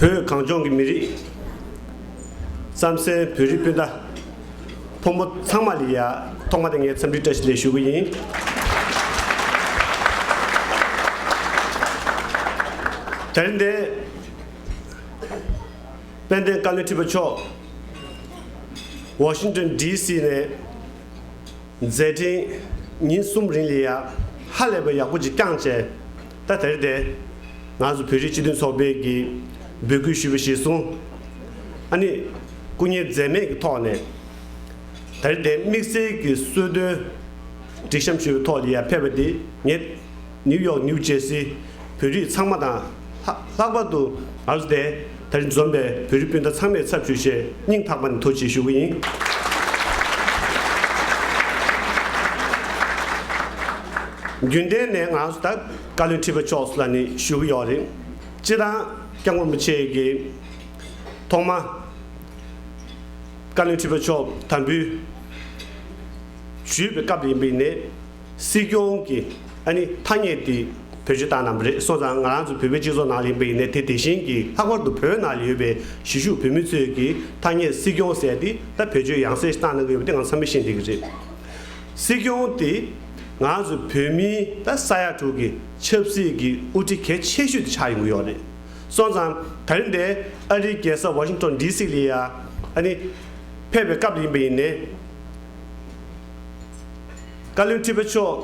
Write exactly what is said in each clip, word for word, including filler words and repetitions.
བོད་གངས་ལྗོངས་ཀྱི་མི་རིགས། རྩམ་ཟན་བོད་རིགས་སྤུན་ཟླ་ཕོ་མོ་ཚང་མ་ལ་ཡ། ཐོག་མ་དེ་ངས་འཚམས་འདྲི་བཀྲ་ཤིས་བདེ་ལེགས་ཞུ་གི་ཡིན། དེ་རིང་འདི་དཔལ་ལྡན་བཀའ་བློན་ཁྲི་པ་མཆོག་ཝ་ཤིང་ཏོན་ཌི་སི་ནས། མཛད་འཕྲིན་ཉིན་གསུམ་རིང་ལ་ཡ་ཧ་ལས་པའི་ཡག་པོ་ཅིག་བསྐྱངས་བྱས། ད་དེར་དེ་ང་ཚོ་བོད་རིགས་སྤྱི་མཐུན་ཚོགས་པའི་གི་འབོད་སྐུལ་ཞུས་པ་གཞིར་བཟུང་། ཨ་ནི་སྐུ་ངལ་འཛེམས་མེད་ཀྱི་ཐོག་ནས་དེར་དེ་དམིགས་བསལ་གྱི་གསོལ་སྟོན་སྒྲིག་བཤམས་ཞུས་པའི་ཐོག་ལ་ཡ་ཕེབས་པ་དེ་ངས། ནིའུ་ཡོག་ནིའུ་ཇེར་སི་བོད་རིགས་ཚང་མ་དང་ལྷག་ལྷག་པར་དུ་ང་ཚོ་དེ་དེར་འཛོམས་པའི་བོད་རིགས་སྤུན་ཟླ་ཚང་མའི་ཚབ་ཞུས་བྱས་སྙིང་ཐག་པ་ནས་ཐུགས་རྗེ་ཆེ་ཞུ་གི་ཡིན། རྒྱུན་ལྡན་ནས་ང་ཚོ་ད་བཀའ་བློན་ཁྲི་པ་མཆོག་ལ་ནི་ཞུ་གི་ཡོད་རེད། སྤྱིར་བཏང་སྐྱབས་མགོན་རིན་པོ་ཆེ་གིས་ཐོག་མ་བཀའ་བློན་ཁྲི་པ་མཆོག་དམ་འབུལ་ཞུས་པའི་སྐབས་ཡིན་པ་ཡིན་ནའི། སྲིད་སྐྱོང་གི་ཨ་ནི་ཐ་སྙད་དེ་བེད་སྤྱོད་བཏང་གནང་བ་རེད། སོང་ཙང་ང་རང་ཚོ་བོད་པའི་སྤྱི་ཚོགས་ནང་ལ་ཡིན་པ་ཡིན་ནའི་དེ་དེ་བཞིན་གྱི་ལྷག་པར་དུ་བོད་ནང་ལ་ཡོད་པའི་གཞིས་བཞུགས་བོད་མི་ཚོས་ཀྱི་ཐ་སྙད་སྲིད་སྐྱོང་ཟེར་དེ་ད་བེད་སྤྱོད་ཡང་སེ་ཞིག་བཏང་གནང་གི་ཡོད་པ་དེ་ང་ཚང་མས་ཤེས་བསྡད་ཀྱི་རེད། སྲིད་སྐྱོང་དེ་ང་ཚོ་བོད་མིའི་ད་ས་ཡ་དྲུག་གི་ཆབ་སྲིད་ཀྱི་དབུ་ཁྲིད་གལ་ཆེ་ཤོས་དེ་ཆགས་ཡོང་གི་ཡོད་རེད། སོང་ཙང་ད་རིང་དེ་ཨ་རིའི་རྒྱལ་ས་ཝ་ཤིང་ཏོན་ཌི་སི་ལ་ཡ་ཨ་ནི་ཕེབས་པའི་སྐབས་ཡིན་པ་ཡིན་ནའི། བཀའ་བློན་ཁྲི་པ་མཆོག་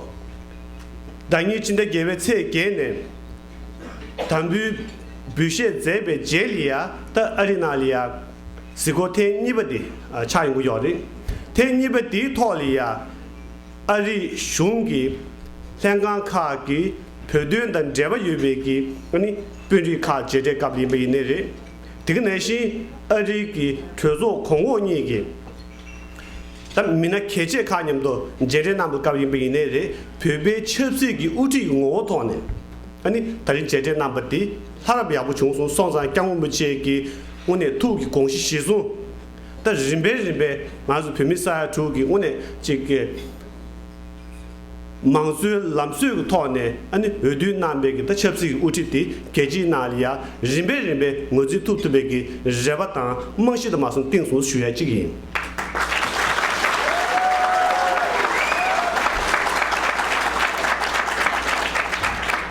ཟླ་ཉིན་ཕྱི་ཟླ་བརྒྱད་པའི་ཚེས་བརྒྱད་ནས་དམ་འབུལ་འབུལ་བཞེས་མཛད་པའི་རྗེས་ལ་ཡ་ད་ཨ་རི་ནང་ལ་ཡ་གཟིགས་སྐོར་ཐེངས་གཉིས་པ་དེ་ཆགས་ཡོང་གི་ཡོད་རེད། ཐེངས་གཉིས་པ་དེའི་ཐོག་ལ་ཡ་ཨ་རི་གཞུང་གི་ལྷན་ཁང་ཁག་གི་བོད་དོན་དང་འབྲེལ་བ་ཡོད་པའི་གི་ཨ་ནི་དཔོན་རིགས་ཁག་མཇལ་འཕྲད་སྐབས་ཡིན་པ་ཡིན་ནའི་རེད། དེ་ག་ནང་བཞིན་ཨ་རིའི་གི་གྲོས་ཚོགས་གོང་འོག་གཉིས་ཀྱི་ད་མི་སྣ་གལ་ཆེ་ཁག་མཉམ་དུ་མཇལ་འཕྲད་གནང་བའི་སྐབས་ཡིན་པ་ཡིན་ནའི་རེད། བོད་པའི་ཆབ་སྲིད་ཀྱི་དབུ་ཁྲིད་ཀྱི་ངོ་བོ་ཐོག་ནས་ཨ་ནི་ད་རིང་མཇལ་འཕྲད་གནང་པ་འདི་ལྷ་རབ་ཡག་པོ་བྱུང་སོང་། སོང་ཙང་སྐྱབས་མགོན་རིན་པོ་ཆེ་གི་དངོས་གནས་ཐུགས་ཀྱི་དགོངས་གཞི་གཞིར་བཟུང་ད་རིམ་པས་རིམ་པས་ང་ཚོ་བོད་མི་ས་ཡ་དྲུག་གི་དངོས་གནས་ཅིག་གི་མང་གཙོའི་ལམ་སྲོལ་གྱི་ཐོག་ནས་ཨ་ནི་འོས་བསྡུ་གནང་པའི་གི་ད་ཆབ་སྲིད་ཀྱི་དབུ་ཁྲིད་དེ་རྒྱལ་སྤྱིའི་ནང་ལ་ཡ་རིམ་པས་རིམ་པས་ངོས་འཛིན་ཐུབ་ཐུབ་པའི་གི་རེ་བ་དང་རྨང་གཞི་དུ་མ་སོང་བཏིང་སོང་ཞུ་ཡ་གཅིག་ཡིན།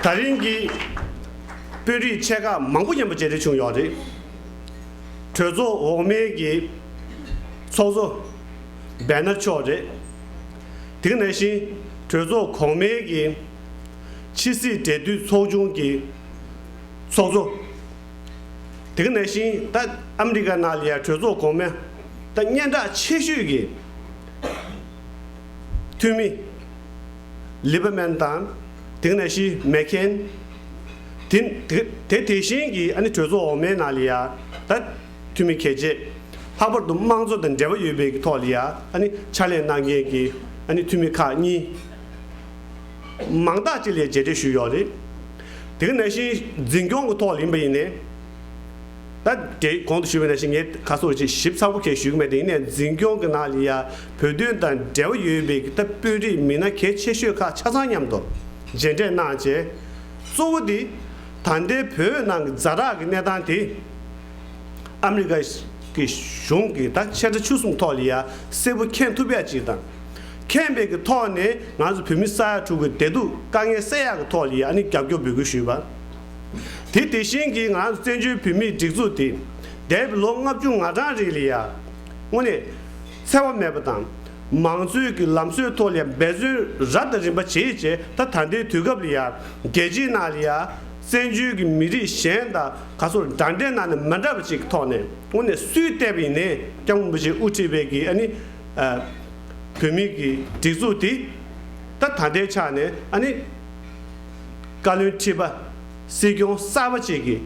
ད་རིང་གི་དཔོན་རིགས་ཆེ་ཁག་མང་པོ་མཉམ་པོ་མཇལ་འཕྲད་བྱུང་ཡོད་རེད། གྲོས་ཚོགས་འོག་མའི་གི་ཚོགས་གཙོ་བེ་ནར་མཆོག་རེད། དེ་ག་ནང་བཞིན་གྲོས་ཚོགས་གོང་མའི་གི་ཕྱི་སྲིད་འབྲེལ་མཐུད་ཚོགས་ཆུང་གི་ཚོགས་གཙོ། དེ་ག་ནང་བཞིན་ད་ཨ་མི་རི་ཀ་ནང་ལ་ཡང་གྲོས་ཚོགས་གོང་མའི་ད་སྙན་གྲགས་ཆེ་ཤོས་ཀྱི་འཐུས་མི་ལི་པར་མན་དང་། དེ་ག་ནང་བཞིན་མེག་ཁེན། དེ་དེ་དེ་བཞིན་གྱི་ཨ་ནི་གྲོས་ཚོགས་འོག་མའི་ནང་ལ་ཡ་ད་འཐུས་མི་གལ་ཆེ། ལྷག་པར་དུ་དམངས་གཙོ་དང་འབྲེལ་བ་ཡོད་པའི་གི་ཐོག་ལ་ཡ་ཨ་ནི་ཕྱག་ལས་གནང་མཁན་གྱི་ཨ་ནི་འཐུས་མི་ཁག་གཉིས་མང་དག་ཅིག་ལ་མཇལ་འཕྲད་ཞུས་ཡོད་རེད། དེ་ག་ནང་བཞིན་འཛིན་སྐྱོང་གི་ཐོག་ལ་ཡིན་པ་ཡིན་ནའི། ད་དེ་གོང་དུ་ཞུས་པ་ནང་བཞིན་ངས་ཁ་སོར་ཅིག་ཞིབ་ཚགས་པོ་གས་ཞུ་གི་མེད་དེ། ཡིན་ནའི་འཛིན་སྐྱོང་གི་ནང་ལ་ཡ་བོད་དོན་དང་འབྲེལ་བ་ཡོད་པའི་ད་དཔོན་རིགས་མི་སྣ་གལ་ཆེ་ཤོས་ཁག་ཆ་ཚང་མཉམ་དུ་མཇལ་འཕྲད་གནང་བྱས། གཙོ་བོ་དེ་ད་ལྟའི་བོད་ནང་གི་ཛ་དྲག་གི་གནས་སྟངས་དེ་ཨ་མི་རི་ཀ་གི་གཞུང་གི་ད་ཆེ་ཕྲ་ཆུང་གསུམ་ཐོག་ལ་ཡ་གསལ་པོ་མཁྱེན་ཐུབ་ཡ་ཅིག་དང་། མཁྱེན་པའི་གི་ཐོག་ནས་ང་ཚོ་བོད་མི་ས་ཡ་དྲུག་གི་བདེ་སྡུག་དཀའ་ངལ་སེལ་ཡག་གི་ཐོག་ལ་ཡ་ཨ་ནི་རྒྱབ་སྐྱོར་འབོད་སྐུལ་ཞུས་པ། དེ་དེ་བཞིན་གྱི་ང་ཚོ་བཙན་བྱོལ་བོད་མིའི་སྒྲིག་འཛུགས་དེ་འདས་པའི་ལོ་ལྔ་བཅུ་ང་གྲངས་རིང་ལ་ཡ་དངོས་གནས་འཚེ་བ་མེད་པ་དང་། མང་གཙོའི་གི་ལམ་སྲོལ་ཐོག་ལ་ཡ་འབད་བརྩོན་རབ་དང་རིམ་པ་བྱས་རྗེས་ད་ད་ལྟའི་དུས་སྐབས་ལ་ཡ་རྒྱལ་སྤྱིའི་ནང་ལ་ཡ་བཙན་བྱོལ་གྱི་མི་རིགས་གཞན་དང་ག་ཚོད་འདྲ་འདྲའི་ནང་ནས་མ་འདྲ་བ་ཅིག་གི་ཐོག་ནས་དངོས་གནས་སུས་བལྟས་པ་ཡིན་ནའི་སྐྱབས་མགོན་རིན་པོ་ཆེས་དབུ་ཁྲིད་པའི་གི་ཨ་ནི། བོད་མི་གི་སྒྲིག་འཛུགས་འདི་ད་ད་ལྟའི་ཆ་ནས་ཨ་ནི་བཀའ་བློན་ཁྲི་པ་སྲིད་སྐྱོང་གསར་པ་ཅིག་གི་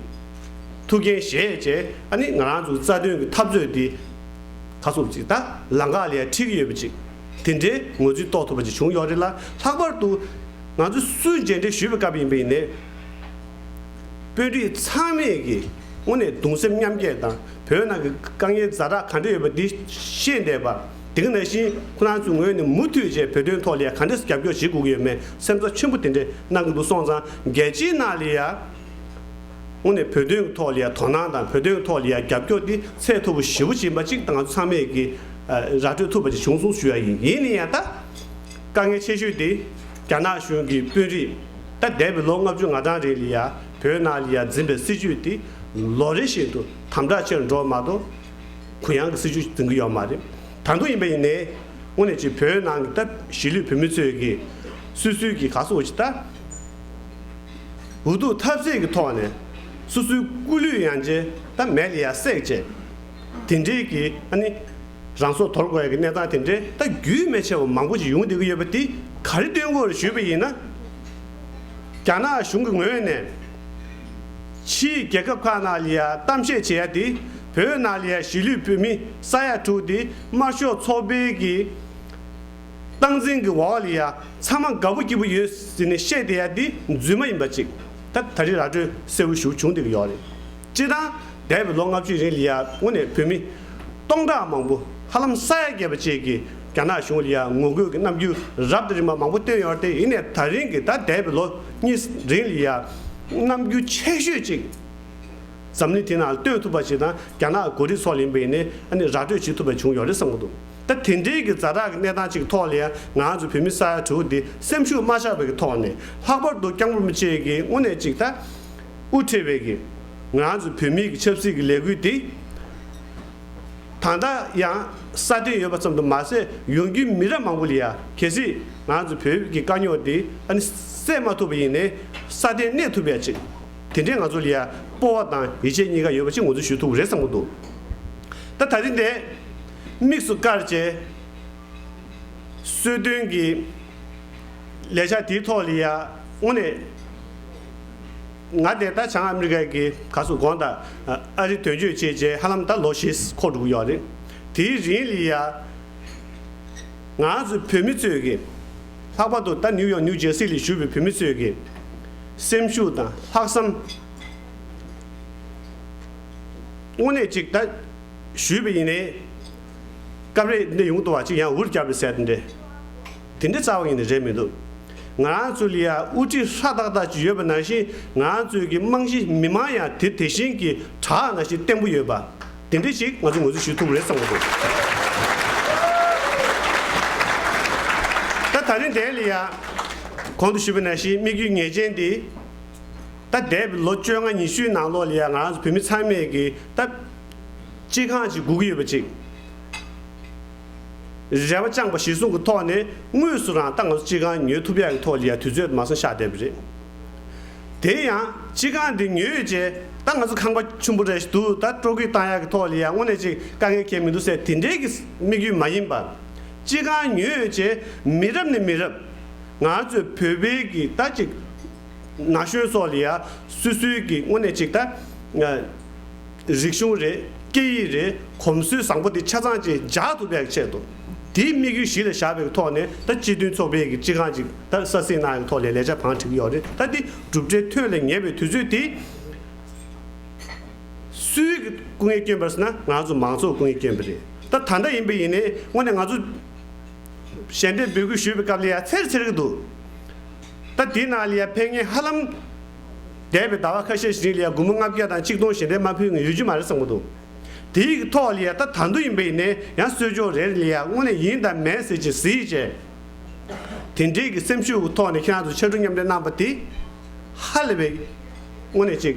ཐུགས་འགན་བཞེས་བྱས་ཨ་ནི་ང་རང་ཚོའི་རྩ་དོན་གྱི་འཐབ་རྩོད་འདི་ག་ཚོད་ཅིག་ད་ལམ་ཁ་ལ་ཡ་ཁྲིད་ཀྱི་ཡོད་པ་ཅིག་དེ་འདྲའི་ངོས་འཛིན་རྟོགས་ཐུབ་པ་ཅིག་བྱུང་ཡོད་རེད་ལ། ལྷག་པར་དུ་ང་ཚོ་སུས་མཇལ་འཕྲད་ཞུས་པའི་སྐབས་ཡིན་པ་ཡིན་ནའི། དཔོན་རིགས་ཚང་མས་ཀྱིས་དངོས་གནས་གདུང་སེམས་མཉམ་སྐྱེད་དང་བོད་ནང་གི་དཀའ་ངལ་ཛ་དྲག་ག་འདྲ་ཡོད་པ་འདི་ཤེས་བསྡད་པ། དེ་ག་ནང་བཞིན་ཁོ་རང་ཚོའི་ངོས་ནས་མུ་མཐུད་བྱས་བོད་དོན་ཐོག་ལ་ཡ་ག་འདྲས་རྒྱབ་སྐྱོར་བྱེད་དགོས་ཀྱི་ཡོད་མེད་སེམས་འཚབ་ཆེན་པོ་དེ་འདྲས་གནང་གི་འདུག་སོང་ཙང་རྒྱལ་སྤྱིའི་ནང་ལ་ཡ་ དངོས་གནས་བོད་དོན་གྱི་ཐོག་ལ་ཡ་དོ་སྣང་དང་བོད་དོན་གྱི་ཐོག་ལ་ཡ་རྒྱབ་སྐྱོར་འདི་ཚད་མཐོ་པོ་ཞེ་པོ་ཅིག་ཡིན་པ་ཅིག་ད་ང་ཚོ་ཚང་མས་ཀྱི་ར་སྤྲོད་ཐུབ་པ་ཅིག་བྱུང་སོང་ཞུ་ཡ་ཡིན། ཡིན་ན་ཡང་ད་དཀའ་ངལ་ཆེ་ཤོས་དེ་རྒྱ་ནག་གཞུང་གི་དཔོན་རིགས་ད་འདས་པའི་ལོ་ལྔ་བཅུ་ང་གྲངས་རིང་ལ་ཡ་བོད་ནང་ལ་ཡ་འཛིན་པའི་སྲིད་བྱུས་དེ་ལོ་རེ་བཞིན་དུ་དམ་དྲག་ཆེར་འགྲོ་བ་མ་གཏོགས་གུ་ཡངས་ཀྱི་སྲིད་བྱུས་འཛིན་གྱི་ཡོད་མ་རེད། ད་དུང་ཡིན་པ་ཡིན་ནའི་དངོས་གནས་ཀྱི་བོད་ནང་གི་ད་གཞིས་ལུས་བོད་མི་ཚོས་ཀྱི་སོ་སོའི་གི་ག་སོ་ཅིག་ད། འུ་ཐུག་ཐབས་ཟད་ཀྱི་ཐོག་ནས་སོ་སོའི་སྐུ་ལུས་ཡང་ཅིག་ད་མེ་ལ་ཡ་བསྲེགས་བྱས། དེ་འདྲའི་གི་ཨ་ནི་རང་སྲོག་དོར་དགོས་ཡ་གི་གནས་སྟངས་དེ་འདྲའི་ད་རྒྱུས་མེད་ཆེ་བ་མང་པོ་ཅིག་ཡོང་བསྡད་ཀྱི་ཡོད་པ་དེ་ག་རེ་སྟོན་དགོས་རེད་ཞུས་པ་ཡིན་ན། རྒྱ་ནག་གཞུང་གི་ངོས་ནས་ཕྱིའི་རྒྱལ་ཁབ་ཁག་ནང་ལ་ཡ་གཏམ་བཤད་བྱེད་ཡ་དེ་བོད་ནང་ལ་ཡ་གཞིས་ལུས་བོད་མི་ས་ཡ་དྲུག་དེ་དམར་ཤོག་ཚོགས་པའི་གི་སྟངས་འཛིན་གྱི་འོག་ལ་ཡ་ཚང་མ་དགའ་པོ་སྐྱིད་པོ་ཡོད་ཟེར་ནས་བཤད་བསྡད་ཡ་འདི་རྫུན་མ་ཡིན་པ་ཅིག་ད་ད་རེས་ར་སྤྲོད་གསལ་པོ་ཞིག་བྱུང་བསྡད་ཀྱི་ཡོད་རེད། སྤྱིར་བཏང་འདས་པའི་ལོ་ལྔ་བཅུའི་རིང་ལ་ཡ་དངོས་གནས་བོད་མི་སྟོང་ཕྲག་མང་པོ་ཧ་ལམ་ས་ཡ་བརྒལ་བ་བཅས་ཀྱིས་རྒྱ་ནག་གཞུང་ལ་ཡ་ངོ་རྒོལ་གྱི་རྣམ་འགྱུར་རབ་དང་རིམ་པ་མང་པོ་བཏོན་ཡོད་རེད་དེ། ཡིན་ནའི་ད་རིང་གི་ད་འདས་པའི་ལོ་གཉིས་རིང་ལ་ཡ་རྣམ་འགྱུར་ཆེ་ཤོས་ཅིག་འཛམ་གླིང་དེ་ནང་ལ་སྟོན་ཐུབ་པ་ཞིག་དང་རྒྱ་ནག་འགོ་ཁྲིད་ཚོ་ལ་ཡིན་པ་ཡིན་ནའི་ཨ་ནི་ར་སྤྲོད་བྱེད་ཐུབ་པ་བྱུང་ཡོད་རེད་བསམ་གྱི་འདུག་ད་དེ་འདྲའི་གི་ཛ་དྲག་གི་གནས་སྟངས་ཅིག་ཐོག་ལ་ཡང་ང་ཚོ་བོད་མི་ས་ཡ་དྲུག་འདི་སེམས་ཤུགས་མ་ཆག་པའི་གི་ཐོག་ནས་ལྷག་པར་དུ་སྐྱབས་མགོན་རིན་པོ་ཆེ་གི་དངོས་གནས་ཅིག་ད་དབུ་ཁྲིད་པའི་གི་ང་ཚོ་བོད་མིའི་གི་ཆབ་སྲིད་ཀྱི་ལས་འགུལ་འདི་ད་ལྟ་ཡང་སྲ་བརྟན་ཡོད་པ་ཙམ་དུ་མ་ཟད་ཡོང་རྒྱུའི་མི་རབས་མང་པོ་ལ་ཡང་གལ་སྲིད་ང་ཚོ་བོད་ཀྱི་དཀའ་རྙོག་འདི་ཨ་ནི་སེལ་མ་ཐུབ་པ་ཡིན་ནའི་སྲ་བརྟན་གནས་ཐུབ་ཡ་ཅིག་དེ་འདྲའི་ང་ཚོ་ལ་ཡང་སྤོབས་པ་དང་ཡིད་ཆེས་གཉིས་ཀ་ཡོད་པ་ཅིག་ང་ཚོ་ཞུ་ཐུབ་ཀྱི་རེད་བསམ་གྱི་འདུག་ད་ད་རིང་འདི་དམིགས་སུ་བཀར་བྱས་གསོལ་སྟོན་གྱི་ལས་འཆར་དེའི་ཐོག་ལ་ཡང་དངོས་གནས་ང་དེ་ད་བྱང་ཨ་མི་རི་ཀ་གི་ག་སུ་དགོངས་དག་ཨ་རི་དོན་གཅོད་བྱས་རྗེས་ཧ་ལམ་ད་ལོ་བཞི་འཁོར་འགྲོ་གི་ཡོད་རེད། དེའི་རིང་ལ་ཡང་ང་ཚོ་བོད་མི་ཚོས་ཀྱི་ལྷག་པར་དུ་ད་ནིའུ་ཡོག་ནིའུ་ཇེར་སི་ལ་བཞུགས་པའི་བོད་མི་ཚོས་ཀྱི་སེམས་ཤུགས་དང་ལྷག་བསམ་དངོས་གནས་ཅིག་ད་ཞུས་པ་ཡིན་ནའི་སྐབས་རེ་འདི་ཡོང་དུ་བ་ཅིག་ཡང་འུར་རྒྱབ་པའི་ཟས་དེ་འདྲས་དེ་འདྲ་རྩ་བ་ཉིད་ནས་རེད་མི་འདུག་ང་རང་ཚོ་ལ་ཡང་དབུ་ཁྲིད་ཧྲ་ཏག་ཏག་ཅིག་ཡོད་པ་ནང་བཞིན་ང་རང་ཚོའི་གི་རྨང་གཞི་མི་མང་ཡང་དེ་དེ་བཞིན་གྱི་བྲག་ནང་བཞིན་བརྟན་པོ་ཡོད་པ་དེ་འདྲ་ཞིག་ང་ཚོ་ངོས་འཛིན་ཞུ་ཐུབ་རེད་བསམ་གྱི་འདུག་ད་ད་རིང་དེ་ལ་ཡང་གོང་དུ་ཞུས་པ་ནང་བཞིན་དམིགས་ཡུལ་ངེས་ཅན་དེ། ད་འདས་པའི་ལོ་བཅོ་ལྔ་ཉི་ཤུའི་ནང་ལོགས་ལ་ཡང་ང་རང་ཚོ་བོད་མི་ཚང་མས་ཀྱི་ད་སྤྱི་ཁང་ཅིག་དགོས་ཀྱི་ཡོད་པ་ཅིག་རེ་བ་བཅངས་པ་གཞིར་བཟུང་གི་ཐོག་ནས་དངོས་སུ་རང་ད་ང་ཚོ་སྤྱི་ཁང་ཉོ་ཐུབ་ཡག་གི་ཐོག་ལ་ཡང་དུས་ཚོད་མ་སོང་ཤར་བསྡད་པ་རེད། དེ་ཡང་སྤྱི་ཁང་འདི་ཉོས་བྱས་ད་ང་ཚོ་ཁང་པ་ཆེན་པོ་རེ་ཞིག་འདུག་ད་སྤྲོ་སྐྱིད་བཏང་ཡག་གི་ཐོག་ལ་ཡང་དངོས་གནས་ཅིག་དཀའ་ངལ་གང་ཡང་མི་འདུག་ཟེར་དེ་འདྲའི་གི་དམིགས་ཡུལ་མ་ཡིན་པར་སྤྱི་ཁང་ཉོས་བྱས་མི་རབས་ནས་མི་རབས་ང་ཚོའི་བོད་པའི་གི་ད་ཅིག་ན་གཞོན་སོགས་ལ་ཡ་སོ་སོའི་གི་དངོས་གནས་ཅིག་ད་རིག་གཞུང་རེད། སྐད་ཡིག་རེད། གོམས་སྲོལ་བཟང་པོ་དེ་ཆ་ཚང་ཅིག་འཇགས་ཐུབ་པའི་ཆེད་དུ་དེའི་དམིགས་ཡུལ་གཞི་ལ་བཞག་པའི་ཐོག་ནས་ད་སྤྱི་མཐུན་ཚོགས་པའི་གི་སྤྱི་ཁང་ཅིག་ད་ས་སྲིད་གནང་ཡག་ཐོག་ལ་ལས་འཆར་བང་བསྒྲིགས་ཡོད་རེད། ད་འདི་གྲུབ་འབྲས་ཐོན་ལ་ཉེ་བའི་དུས་ཚོད་དེ་སུའི་གི་སྐུ་ངལ་བསྐྱོན་པ་ཟེར་ན་ང་ཚོ་མང་ཚོགས་སྐུ་ངལ་བསྐྱོན་པ་རེད། ད་ད་ལྟ་ཡིན་པ་ཡིན་ནའི་དངོས་གནས་ང་ཚོ་ཞལ་འདེབས་འབོད་སྐུལ་ཞུས་པའི་སྐབས་ལ་ཡ་ཚེར་ཚེར་གི་འདུག་ད་དེའི་ནང་ལ་ཡ་ཕེབས་མཁན་ཧ་ལམ་འདས་པའི་ཟླ་བ་ཁ་ཤས་ཤིག་རིང་ལ་ཡ་སྒོར་མོ་ལྔ་བརྒྱ་དང་གཅིག་སྟོང་ཞལ་འདེབས་མ་ཕུལ་མཁན་ཡོད་རྒྱུ་མ་རེད་བསམ་གྱི་འདུག་དེའི་གི་ཐོག་ལ་ཡ་ད་ད་དུང་ཡིན་པ་ཡིན་ནའི་ཡང་གསོལ་ལྕོག་རེ་རེ་ལ་ཡ་དངོས་གནས་ཡིན་དང་མིན་ཟེར་ཅིག་གཟིགས་བྱས། དེ་འདྲའི་གི་སེམས་ཤུགས་ཀྱི་ཐོག་ནས་ཁྱེད་རང་ཚོ་ཕྱར་གྲུ་མཉམ་འབྲེལ་གནང་པ་དེ་ཧ་ལས་པའི་དངོས་གནས་ཅིག་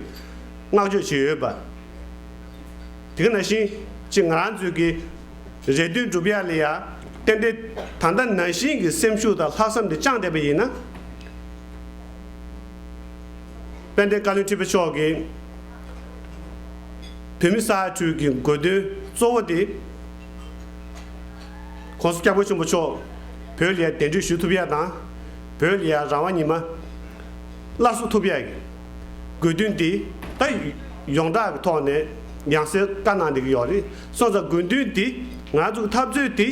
བསྔགས་བརྗོད་བྱེད་འོས་པ། དེ་ག་ནང་བཞིན་ཅིག་ང་རང་ཚོའི་གི་རེ་འདུན་སྒྲུབ་ཡ་ལ་ཡ་ཏན་ཏན་ད་ལྟ་ནང་བཞིན་གྱི་སེམས་ཤུགས་དང་ལྷག་བསམ་དེ་བཅངས་བསྡད་པ་ཡིན་ན། དཔལ་ལྡན་བཀའ་བློན་ཁྲི་པ་མཆོག་གིས་བོད་མི་ས་ཡ་དྲུག་གི་དགོས་འདུན་གཙོ་བོ་དེ་༸གོང་ས་༸སྐྱབས་མགོན་ཆེན་པོ་མཆོག་བོད་ལ་ཡ་གདན་འདྲེན་ཞུ་ཐུབ་ཡ་དང་། བོད་ལ་ཡ་རང་དབང་ཉི་མ་སླར་གསོ་ཐུབ་ཡ་གི་དགོས་འདུན་འདི་ད་ཡོངས་གྲགས་ཀྱི་ཐོག་ནས་ཡང་སེ་བཀའ་གནང་བསྡད་ཀྱི་ཡོད་རེད། སོང་ཙང་དགོས་འདུན་འདི་ང་ཚོ་གི་འཐབ་རྩོད་འདི་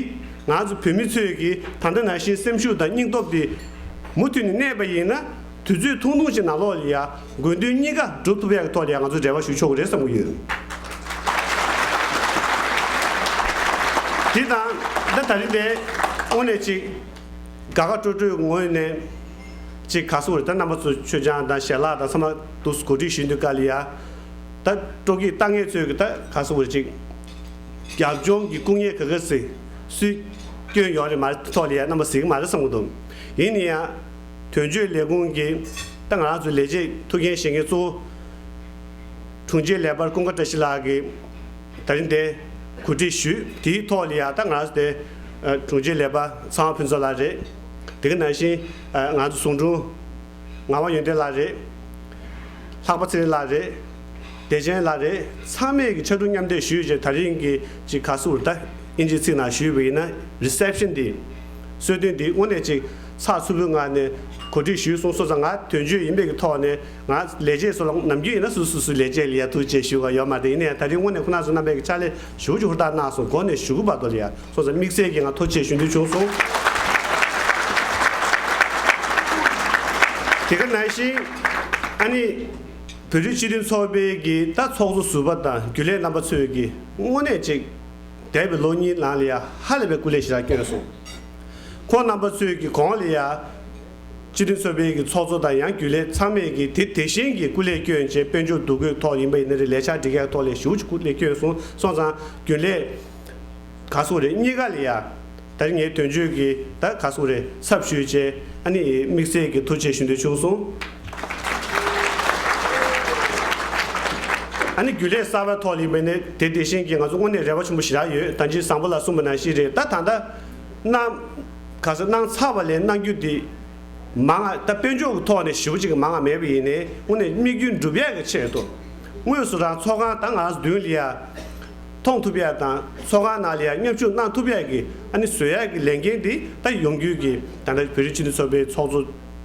ང་ཚོ་བོད་མི་ཚོས་ཀྱི་ད་ལྟ་ནང་བཞིན་སེམས་ཤུགས་དང་སྙིང་སྟོབས་འདི་མུ་མཐུད་ནས་གནས་པ་ཡིན་ན་དུས་ཚོད་ཐུང་ཐུང་ཞིག་ནང་ལོགས་ལ་ཡ་དགོས་འདུན་གཉིས་ཀ་འགྲུབ་ཐུབ་ཡག་གི་ཐོག་ལ་ཡ་ང་ཚོ་འབྲེལ་བ་ཞུ་ཆོག་གི་རེད་བསམ་གྱི་ཡོད། དེ་དང་ད་ད་རིང་དེ་དངོས་གནས་ཅིག་དགའ་དགའ་སྤྲོ་སྤྲོའི་ངོས་ནས་ ཅིག་ག་སུ་རེད། ད་རྣམ་པ་ཚོ་མཆོད་ཆང་དང་ཞལ་ལག་དང་ཚང་མ་འདུག་གོ་སྒྲིག་ཞུས་དུས་སྐབས་ལ་ཡ། ད་སྤྲོ་སྐྱིད་ལྟ་མཁན་ཚོས་ཀྱི་ད་ག་སུ་རེད། ཅིག་རྒྱབ་ལྗོངས་ཀྱི་སྐུ་ངལ་ག་ག་ཟིག་སུས་སྐྱོན་ཡོད་རེད་མ་རེད་ཐོག་ལ་ཡ་རྣམ་པ་གཟིགས་ཀྱི་མ་རེད་བསམ་གྱི་འདུག་ཡིན་ན་ཡང་དོན་གཅོད་ལས་ཁུངས་ཀྱི་ད་ང་རང་ཚོའི་ལས་བྱེད་ཐུགས་འགན་བཞེས་མཁན་གཙོ་བོ། དྲུང་ཆེ་ལས་འཕར་ཀུན་དགའ་བཀྲ་ཤིས་ལགས་ཀྱིས་ད་རིང་དེ་གོ་སྒྲིག་ཞུས། དེའི་ཐོག་ལ་ཡང་ད་ང་ཚོ་དེ་དྲུང་ཆེ་ལས་འཕར་ཚངས་དབྱངས་ཕུན་ཚོགས་ལགས་རེད། དེ་ག་ནང་བཞིན་ང་ཚོ་ཟུང་དྲུང་ངག་དབང་ཡོན་ཏན་ལགས་རེད། ལྷག་པ་ཚེ་རིང་ལགས་རེད། བདེ་ཆེན་ལགས་རེད། ཚང་མས་ཀྱི་ཕྱག་གྲུ་མཉམ་འདེགས་ཞུས་རྗེས་ད་རིང་གི་ཅིག་ག་སུ་རེད། ད་ཨིན་ཇིའི་ཚིག་ནང་ཞུས་པ་ཡིན་ན་རི་སེབ་ཤན་དེ། གསོལ་སྟོན་འདི་དངོས་གནས་ཅིག་ཚགས་ཚུད་པོའི་ངང་ནས་གོ་སྒྲིག་ཞུས་སོང་། སོང་ཙང་ང་དོན་གཅོད་ཡིན་པའི་གི་ཐོག་ནས་ང་ལས་བྱེད་ཚོ་ལ་ནམ་རྒྱུན་ཡིན་ན་སུ་སུ་སུ་ལས་བྱེད་ལ་ཡ་ཐུགས་རྗེ་ཆེ་ཞུ་ག་ཡོད་མ་རེད། ཡིན་ནའི་ད་རིང་དངོས་གནས་ཁོ་ན་ཚོ་རྣམ་པས་གི་ཕྱག་ལས་ཞུ་ཅིག་ཧུར་ཐག་གནང་སོང་། གོ་ནས་ཞུ་གི་བར་དོ་ལ་ཡ་སོང་ཙང་དམིགས་བསལ་གྱི་ང་ཐུགས་རྗེ་ཆེ་ཞུ་འདོད་བྱུང་སོང་། དེ་ག་ནང་བཞིན་ཨ་ནི་བོད་རིགས་སྤྱི་མཐུན་ཚོགས་པའི་གི་ད་ཚོགས་གཙོ་ཟུར་པ་དང་རྒྱུན་ལས་རྣམ་པ་ཚོས་གི་དངོས་གནས་ཅིག་འདས་པའི་ལོ་གཉིས་ནང་ལ་ཡ་ཧ་ལས་པའི་སྐུ་ལས་ཞེ་དྲག་བསྐྱོན་སོང་། ཁོང་རྣམ་པ་ཚོས་ཀྱི་གོང་ལ་ཡ། སྤྱི་མཐུན་ཚོགས་པའི་གི་ཚོགས་གཙོ་དང་ཡང་རྒྱུན་ལས་ཚང་མས་ཀྱི་དེ་དེ་བཞིན་གྱི་སྐུ་ལས་བསྐྱོན་བྱས་དཔལ་འབྱོར་འདུ་འགོད་ཐོག་ཡིན་པ་ཡིན་ན་རེད། ལས་འཆར་སྒྲིག་ཡག་ཐོག་ལས་ཞུ་སྐུ་ལས་བསྐྱོན་སོང་། སོང་ཙང་རྒྱུན་ལས་ག་སུ་རེད་གཉིས་ཀ་ལ་ཡ། ད་རིང་ངའི་དོན་གཅོད་ཀྱི་ད་ག་སུ་རེད་ཚབ་ཞུས་བྱས་ཨ་ནི་དམིགས་བསལ་གྱི་ཐུགས་རྗེ་ཆེ་ཞུ་འདོད་བྱུང་སོང་། ཨ་ནི་རྒྱུན་ལས་གསར་པ་ཐོག་ལ་ཡིན་པ་ཡིན་ན་དེ་དེ་བཞིན་གྱི་ང་ཚོ་དངོས་གནས་རེ་བ་ཆེན་པོ་ཞེ་དྲག་ཡོད། ད་ཅི་བཟང་པོ་ལ་གསུངས་པ་ནང་བཞིན་རེད། ད་ད་ལྟ། གནང་། ག་ས་གནང་ཚར་བ་ལས་གནང་རྒྱུ་དེ། མང་ང་ད་དཔལ་འབྱོར་གྱི་ཐོག་ནས་ཞེ་པོ་ཅིག་གི་མང་ང་མེད་པ་ཡིན་ནའི་དངོས་གནས་དམིགས་ཡུལ་འགྲུབ་ཡག་གི་ཆེད་དུ། དངོས་སུ་རང་ཚོགས་ཁང་ད་ང་རང་ཚོ་མདུན་ལ་ཡ། མཐོང་ཐུབ་ཡག་དང་ཚོགས་ཁང་ནང་ལ་ཡ་མཉམ་ཞུགས་གནང་ཐུབ་ཡག་གི་ཨ་ནི་བཟོ་ཡག་གི་ལས་འགན་དེ་ད་ཡོང་རྒྱུ་གི་ད་ལྟ་བོད་རིགས་སྤྱི་མཐུན་ཚོགས་པའི་ཚོགས་གཙོ་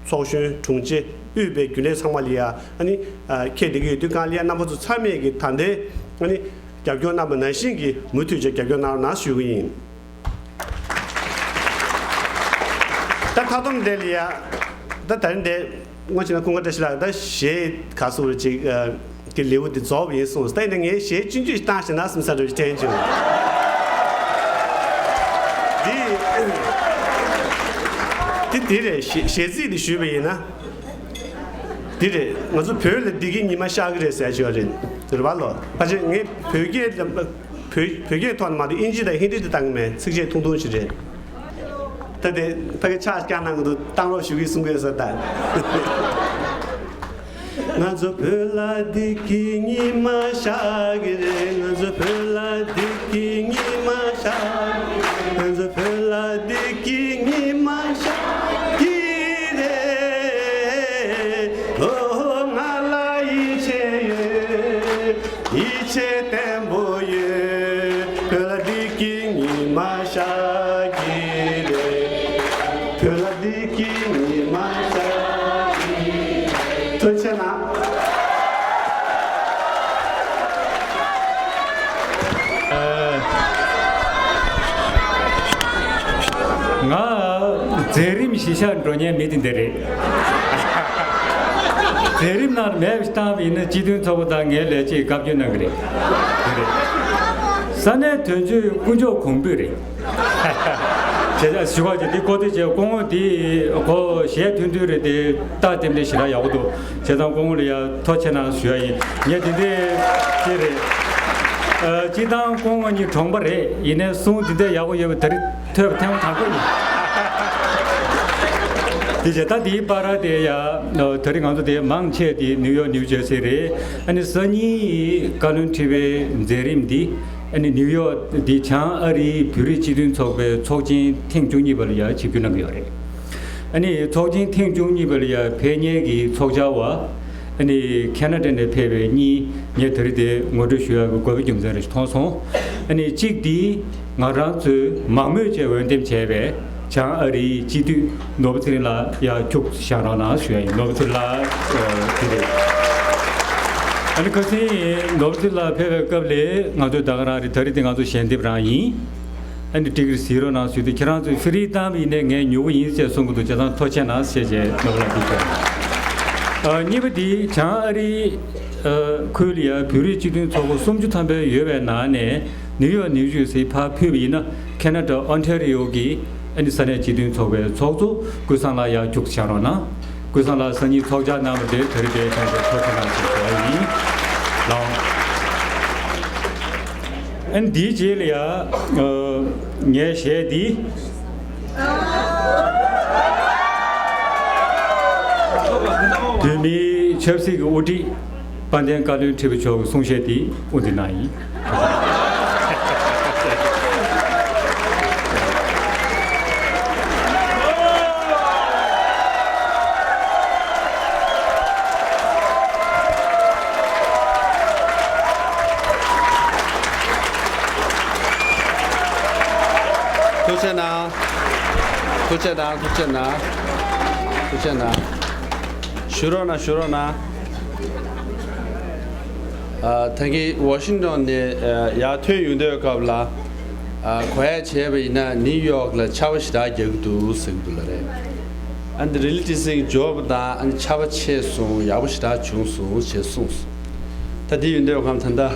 ཚོགས་གཞོན་དྲུང་ཆེ་དབུས་པའི་རྒྱུན་ལས་ཚང་མ་ལ་ཡ་ཨ་ནི་ཁྱེད་འདི་གི་ཡོད་དུས་གང་ལ་ཡ་རྣམ་པ་ཚོ་ཚང་མས་གི་ད་ལྟའི་ཨ་ནི་རྒྱབ་སྐྱོར་གནང་བ་ནང་བཞིན་གི་མུ་མཐུད་ཀྱི་རྒྱབ་སྐྱོར་གནང་རོགས་གནང་ཞུ་གི་ཡིན། ད་མཐའ་སྡོམ་དེ་ལ་ཡ། ད་ད་རིང་དེ་སྔོན་ཆད་ན་ཀུན་དགའ་བཀྲ་ཤིས་ལགས་ད་གཞས་ག་སུ་རུ་ཅིག་གི་ལེའུ་དེ་རྫོགས་པ་ཡིན་གསུངས། ད་ཡིན་ན་ངས་གཞས་ཆུང་ཆུང་ཞིག་བཏང་ཞེ་ན་བསམ་ས་འདྲ་ཞིག་དྲན་བྱུང་། འདི་འདི་འདི་རེད། གཞས་གཞས་ཚིག་འདི་ཞུས་པ་ཡིན་ན། འདི་རེད། ང་ཚོ་བོད་ལ་བདེ་སྐྱིད་ཉི་མ་ཤར་གི་རེད་ཟེར་ཞུ་བ་རེད། རེད་པ་ལོ། ཕལ་ཆེར་ངས་བོད་སྐད་ལ་བོད་བོད་སྐད་ཐོག་ནས་མ་གཏོགས་ཨིན་ཇི་དང་ཧིན་དི་དེ་བཏང་གི་མེད། ཚིགས་བཅད་ཐུང་ཐུང་ཞིག་རེད། ད་དེ་ཕ་གི་ཕྱག་བརྐྱངས་གནང་གི་འདུག་བཏང་རོགས་ཞུ་གི་གསུང་གི་ཡོད་ས་ད། ང་ཚོ་བོད་ལ་བདེ་སྐྱིད་ཉི་མ་ཤར་གི་རེད། ང་ཚོ་བོད་ལ་བདེ་སྐྱིད་ཉི་མ་ཤར་གི་རེད། ང་ཚོ་བོད་ལ་བདེ་སྐྱིད་ཉི་མ་ཤར་གི་རེད། ཨོ་ང་ལ་ཡིད་ཆེས་ཡོད། ཡིད་ཆེས་བརྟན་པོ་ཡོད། བོད་ལ་བདེ་སྐྱིད་ཉི་མ་ཤར་གྱི་རེད། བོད་ལ་བདེ་སྐྱིད་ཉི་མ་ཤར་གྱི་རེད། ཐུགས་རྗེ་གནང་། ང་མཛད་རིམ་གཞི་བཞག་འགྲོ་མཁན་མི་དེ་འདི་རེད། མཛད་རིམ་ནང་མེད་པ་ཞིག་བཏང་བ་ཡིན་ན་སྤྱི་མཐུན་ཚོགས་པ་དང་ངའི་ལས་བྱེད་བཀའ་བཀྱོན་གནང་གི་རེད། དེ་རེད། ས་གནས་དོན་གཅོད་དཀོན་མཆོག་གོང་འབུལ་རེད། བྱས་ཙང་ཞུ་བ་ཅིག་འདི་ཀོ་ཏི་བྱས་སྐུ་ངོ་འདི་ཁོ་གཞས་ཐུང་ཐུང་རེད་དེ་རྟགས་རྟེན་འབྲེལ་ཞེ་དྲག་ཡག་པོ་འདུག་བྱས་ཙང་སྐུ་ངོ་ལ་ཡ་ཐུགས་རྗེ་གནང་ཞུ་ཡ་ཡིན། ངས་དེ་འདྲས་དེ་རེད། ཨ། སྤྱིར་བཏང་སྐུ་ངོ་གཉིས་གྲོང་པ་རེད། ཡིན་ནའི་གསུང་དེ་འདྲས་ཡག་པོ་ཡོད་པ་ད་རེས་ཐོས་པ་ཐེངས་མ་དང་པོ་ཡིན། དེ་བྱས་ད་དེའི་བར་དེ་ཡ་ད་རེས་ང་ཚོ་དེ་མང་ཆེ་དེ་ནིའུ་ཡོག་ནིའུ་ཇར་སི་རེད། ཨ་ནི་སང་ཉིན་བཀའ་བློན་ཁྲི་པའི་མཛད་རིམ་འདི་ཨ་ནི་ནིའུ་ཡོག་འདི་བྱང་ཨ་རིའི་བོད་རིགས་སྤྱི་མཐུན་ཚོགས་པའི་ཚོགས་ཆེན་ཐེངས་བཅུ་གཉིས་པ་ལ་ཡ་ཆིབས་བསྒྱུར་གནང་གི་ཡོད་རེད། ཨ་ནི་ཚོགས་ཆེན་ཐེངས་བཅུ་གཉིས་པ་ལ་ཡ་ཕེབས་མཁན་གྱི་ཚོགས་བཅར་བ་ཨ་ནི་ཁེ་ན་ཌ་ནས་ཕེབས་པའི་གཉིས། ངས་ད་རེས་དེ་ངོ་སྤྲོད་ཞུ་ཡག་གི་དགོས་པའི་རྒྱུ་མཚན་རེ་ཞིག་མཐོང་སོང་། ཨ་ནི་གཅིག་འདི་ང་རང་ཚོས་མང་མོས་བྱས་འོས་འདེམས་བྱས་པའི་བྱང་ཨ་རིའི་སྤྱི་འཐུས་ནོར་བུ་ཚེ་རིང་ལགས་ཡར་ཁྱུག་བཞག་རོགས་གནང་ཞུ་ཡ་ཡིན། ནོར་བུ་ཚེ་རིང་ལགས་དེ་རེད། ཨ་ནི་ཁ་སང་ནོར་བུ་ཚེ་རིང་ལགས་ཕེབས་པའི་སྐབས་ལ་ང་ཚོས་ད་ག་རང་རེད། ད་རེས་དེ་ང་ཚོ་ཞལ་འདེབས་རང་ཡིན། ཨ་ནི་ཊི་ཀེ་ཊི་གཟིགས་རོགས་གནང་ཞུས་ཏེ་ཁྱེད་རང་ཚོས་ཧྥི་རི་བཏང་བ་ཡིན་ནའི་ངས་ཉོ་གི་ཡིན་ཞེས་གསུང་གི་འདུག་བྱས་ཙང་ཐུགས་རྗེ་གནང་ཞེས་བྱས་ནོར་བུ་ལགས་འདི་བྱས། ཨ། གཉིས་པ་འདི་བྱང་ཨ་རིའི་ཨ། ཁུལ་ལ་ཡ་བོད་རིགས་སྤྱི་མཐུན་ཚོགས་པ་སུམ་ཅུ་ཐམ་པ་ཡོད་པའི་ནང་ནས་ནིའུ་ཡོག་ནིའུ་ཇར་སི་ཕར་ཕུད་པ་ཡིན་ན་ཁེ་ན་ཌ་ཨོན་ཊ་རི་ཡོ་གི་ཨ་ནི་ས་གནས་སྤྱི་མཐུན་ཚོགས་པའི་ཚོགས་གཙོ་ཀུན་བཟང་ལགས་ཡར་ཁྱུག་བཞག་རོགས་གནང་། ཀུན་བཟང་ལགས་སང་ཉིན་ཚོགས་བཅར་གནང་བ་དེ་དེ་རིང་དེ་ཐོག་ཏུ་ཐུགས་རྗེ་གནང་ཞེས་ཞུ་བ་ཡིན། ལགས། ཨ་ནི་དེའི་རྗེས་ལ་ཡ། ཨ། ངའི་གཞས་འདི། བོད་མིའི་ཆབ་སྲིད་ཀྱི་དབུ་ཁྲིད་དཔལ་ལྡན་བཀའ་བློན་ཁྲི་པ་མཆོག་གི་གསུང་བཤད་འདི་དབུ་འདི་གནང་ཡིན། ཐུགས་རྗེ་གནང་། ཐུགས་རྗེ་གནང་། ཐུགས་རྗེ་གནང་། ཐུགས་རྗེ་གནང་། བཞུགས་རོགས་གནང་། བཞུགས་རོགས་གནང་། ཨ། ད་གིན་ཝ་ཤིང་ཊོན་ནས་ཨ་ཡར་ཐོན་ཡོང་དུས་སྐབས་ལ། ཨ། གོ་ཡ་བྱས་པ་ཡིན་ན་ནིའུ་ཡོག་ལ་ཆར་པ་ཞེ་དྲག་རྒྱག་གི་འདུག་ཟེར་གི་འདུག་ལ་རེད། ཨ་འདི་རི་ལི་ཊི་སིང་འབྱོར་བ་དང་ཨ་ནི་ཆར་པ་ཆད་སོང་། ཡག་པོ་ཞེ་དྲག་བྱུང་སོང་ཞེས་གསུངས་སོང་། ད་འདི་ཡོང་དུས་སྐབས་ད་ལྟ། ཨ།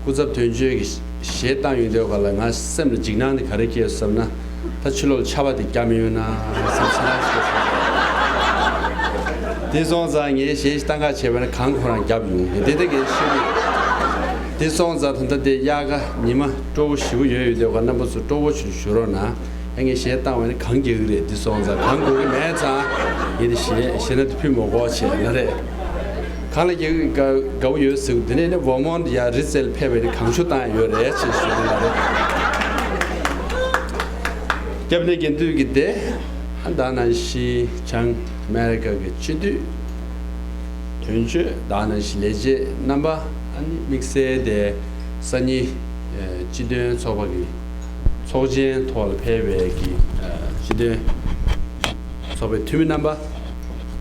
སྐུ་ཚབ་དོན་གཅོད་ཀྱིས་གཞས་བཏང་ཡོང་དུས་སྐབས་ལ་ང་སེམས་ལ་འཇིགས་སྣང་འདི་ག་རེ་སྐྱེས་བསམ་ན། ད་ཕྱི་ལོགས་ལ་ཆར་པ་དེ་བརྒྱབ་མི་ཡོང་ན་བསམ་སེམས་ནང་སྐྱེས་སོང་། དེ་སོང་ཙང་ངས་གཞས་ཤིག་བཏང་ག་བྱས་པ་ན་གངས་ཁོ་རང་བརྒྱབ་ཡོང་། དེ་དེ་ངས་ཤེས་ཀྱི་ཡོད། དེ་སོང་ཙང་ད་ལྟ་དེ་དབྱར་ཁ་ཉི་མ་སྤྲོ་པོ་ཞེ་པོ་ཡོད་ཡོད་དུས་སྐབས་རྣམ་པ་ཚོ་སྤྲོ་པོ་ཞིག་བཞུགས་རོགས་གནང་། ཡང་ངས་གཞས་བཏང་བ་ནི་གངས་རྒྱག་གི་རེད། དེ་སོང་ཙང་གངས་དགོས་ཀྱི་མེད་ཙང་། ངས་དེ་གཞས་གཞས་སྣ་དེ་ཕུལ་མ་དགོས་བྱས་ལ་རེད། གངས་ལ་རྒྱག་གི་དགའ་དགའ་པོ་ཡོད་ཟེར། དེ་ནས་ནི་ཝར་མོན་ཊི་ཡ་རི་ཛལ་ཕེབས་པའི་ནི་གངས་ཆུ་བཏང་ཡ་ཡོད་རེད་ཅེས་ཞུ་གི་ཡོད་རེད། སྐྱབས་གནས་དགེ་འདུན་གྱི་སྡེ། ཨ་ད་ནང་བཞིན་བྱང་ཨ་མེ་རི་ཀ་གི་སྤྱི་འཐུས། དོན་གཅོད། ད་ནང་བཞིན་ལས་བྱེད་རྣམ་པ། ཨ་ནི་དམིགས་བསལ་དེ་སང་ཉིན་ཨ་སྤྱི་མཐུན་ཚོགས་པ་གི་ཚོགས་ཆེན་ཐོག་ལ་ཕེབས་པའི་གི་ཨ་སྤྱི་མཐུན་ཚོགས་པའི་འཐུས་མི་རྣམ་པ།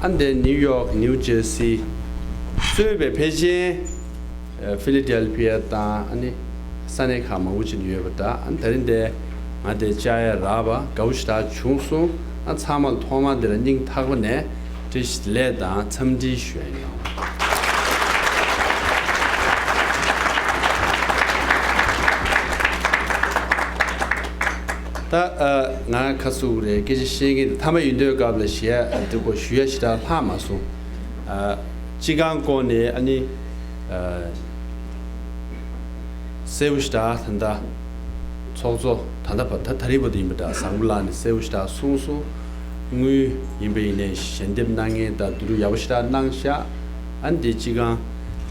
ཨ་འདི་ནིའུ་ཡོག་ནིའུ་ཇར་སི་གཙོས་པའི་ཕལ་ཆེར་ཨ་ཕི་ལ་ཌེལ་ཕི་ཡ་དང་ཨ་ནི་ས་གནས་ཁག་མང་པོ་ཅིག་ཡོད་པ་འདྲ། ཨ་ད་རིང་འདི་ང་དེ་བཅར་ཡ་རག་པ་དགའ་པོ་ཞེ་དྲག་བྱུང་སོང་། ཨ་ཚང་མ་ལ་ཐོག་མར་འདི་ལ་སྙིང་ཐག་པ་ནས་བཀྲ་ཤིས་བདེ་ལེགས་དང་འཚམས་འདྲི་ཞུ་ཡ་ཡིན། ད་ཨ་ང་ཁ་སུ་རེད། སྐད་ཆ་བཤད་མཁན་དེ་མཐའ་མ་ཡིན་དུས་སྐབས་ལ་ཞུ་ཡ་འདི་གོ་ཞུ་ཡ་ཞེ་དྲག་ལྷག་མ་སོང་། ཨ་སྤྱི་ཁང་སྐོར་ནས་ཨ་ནི་ཨ་གསལ་པོ་ཞེ་དྲག་ད་ལྟ་ཚོགས་གཙོ་ད་ལྟ་བ་ད་ད་རེས་བར་དུ་ཡིན་པ་འདྲ་བཟང་པོ་ལགས་ནས་གསལ་པོ་ཞེ་དྲག་གསུངས་སོང་། དངུལ་ཡིན་པ་ཡིན་ནའི་ཞལ་འདེབས་གནང་མཁན་དང་བསྡུ་རུབ་ཡག་པོ་ཞེ་དྲག་གནང་ཤག་ཨ་ནི་དེ་སྤྱི་ཁང་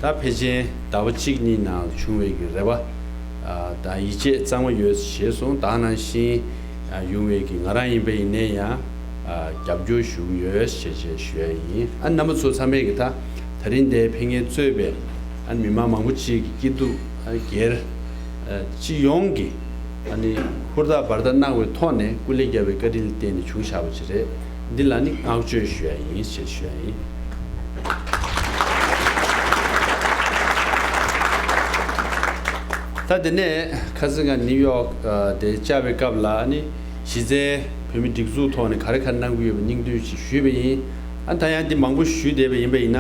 ད་ཕལ་ཆེར་ཟླ་བ་གཅིག་གཉིས་ནང་བྱུང་བའི་གི་རེ་བ་ཨ་དང་ཡིད་ཆེས་གཙང་མ་ཡོད་ཞེས་གསུངས། ད་ནང་བཞིན་ཨ་ཡོང་བའི་གི་ང་རང་ཡིན་པ་ཡིན་ནའི་ཡང་ཨ་རྒྱབ་སྐྱོར་ཞུ་གི་ཡོད་ཞེས་བཅས་ཞུ་ཡ་ཡིན། ཨ་རྣམ་པ་ཚོ་ཚང་མས་གི་ད་ད་རིང་འདིར་ཕེབས་མཁན་གཙོས་པའི་ཨ་མི་མང་མང་པོ་ཅིག་གི་སྐྱིད་སྡུག་ཨ་སྒེར་ཨ་སྤྱི་ཡོངས་ཀྱི་ཨ་ནི་ཧུར་ཐག་འབད་ཐག་གནང་བའི་ཐོག་ནས་སྐུ་ལས་བརྒྱབ་པའི་བཀའ་དྲིན་ལ་བརྟེན་ནས་བྱུང་བཞག་པ་ཅིག་རེད། འདི་ལ་ནི་བསྔགས་བརྗོད་ཞུ་ཡ་ཡིན་ཞེས་ཞུ་ཡ་ཡིན། ད་དེ་ནས་ཁ་སང་ང་ནིའུ་ཡོག་ཨ་དེ་བཅར་བའི་སྐབས་ལ་ནི་གཞི་རྩའི་བོད་མི་སྒྲིག་འཛུགས་ཐོག་ནས་ག་རེ་ག་རེ་གནང་གི་ཡོད་པའི་སྙིང་བསྡུས་ཤིག་ཞུས་པ་ཡིན། ཨ་ད་ཡང་འདི་མང་པོ་ཞུས་བསྡད་པ་ཡིན་པ་ཡིན་ན་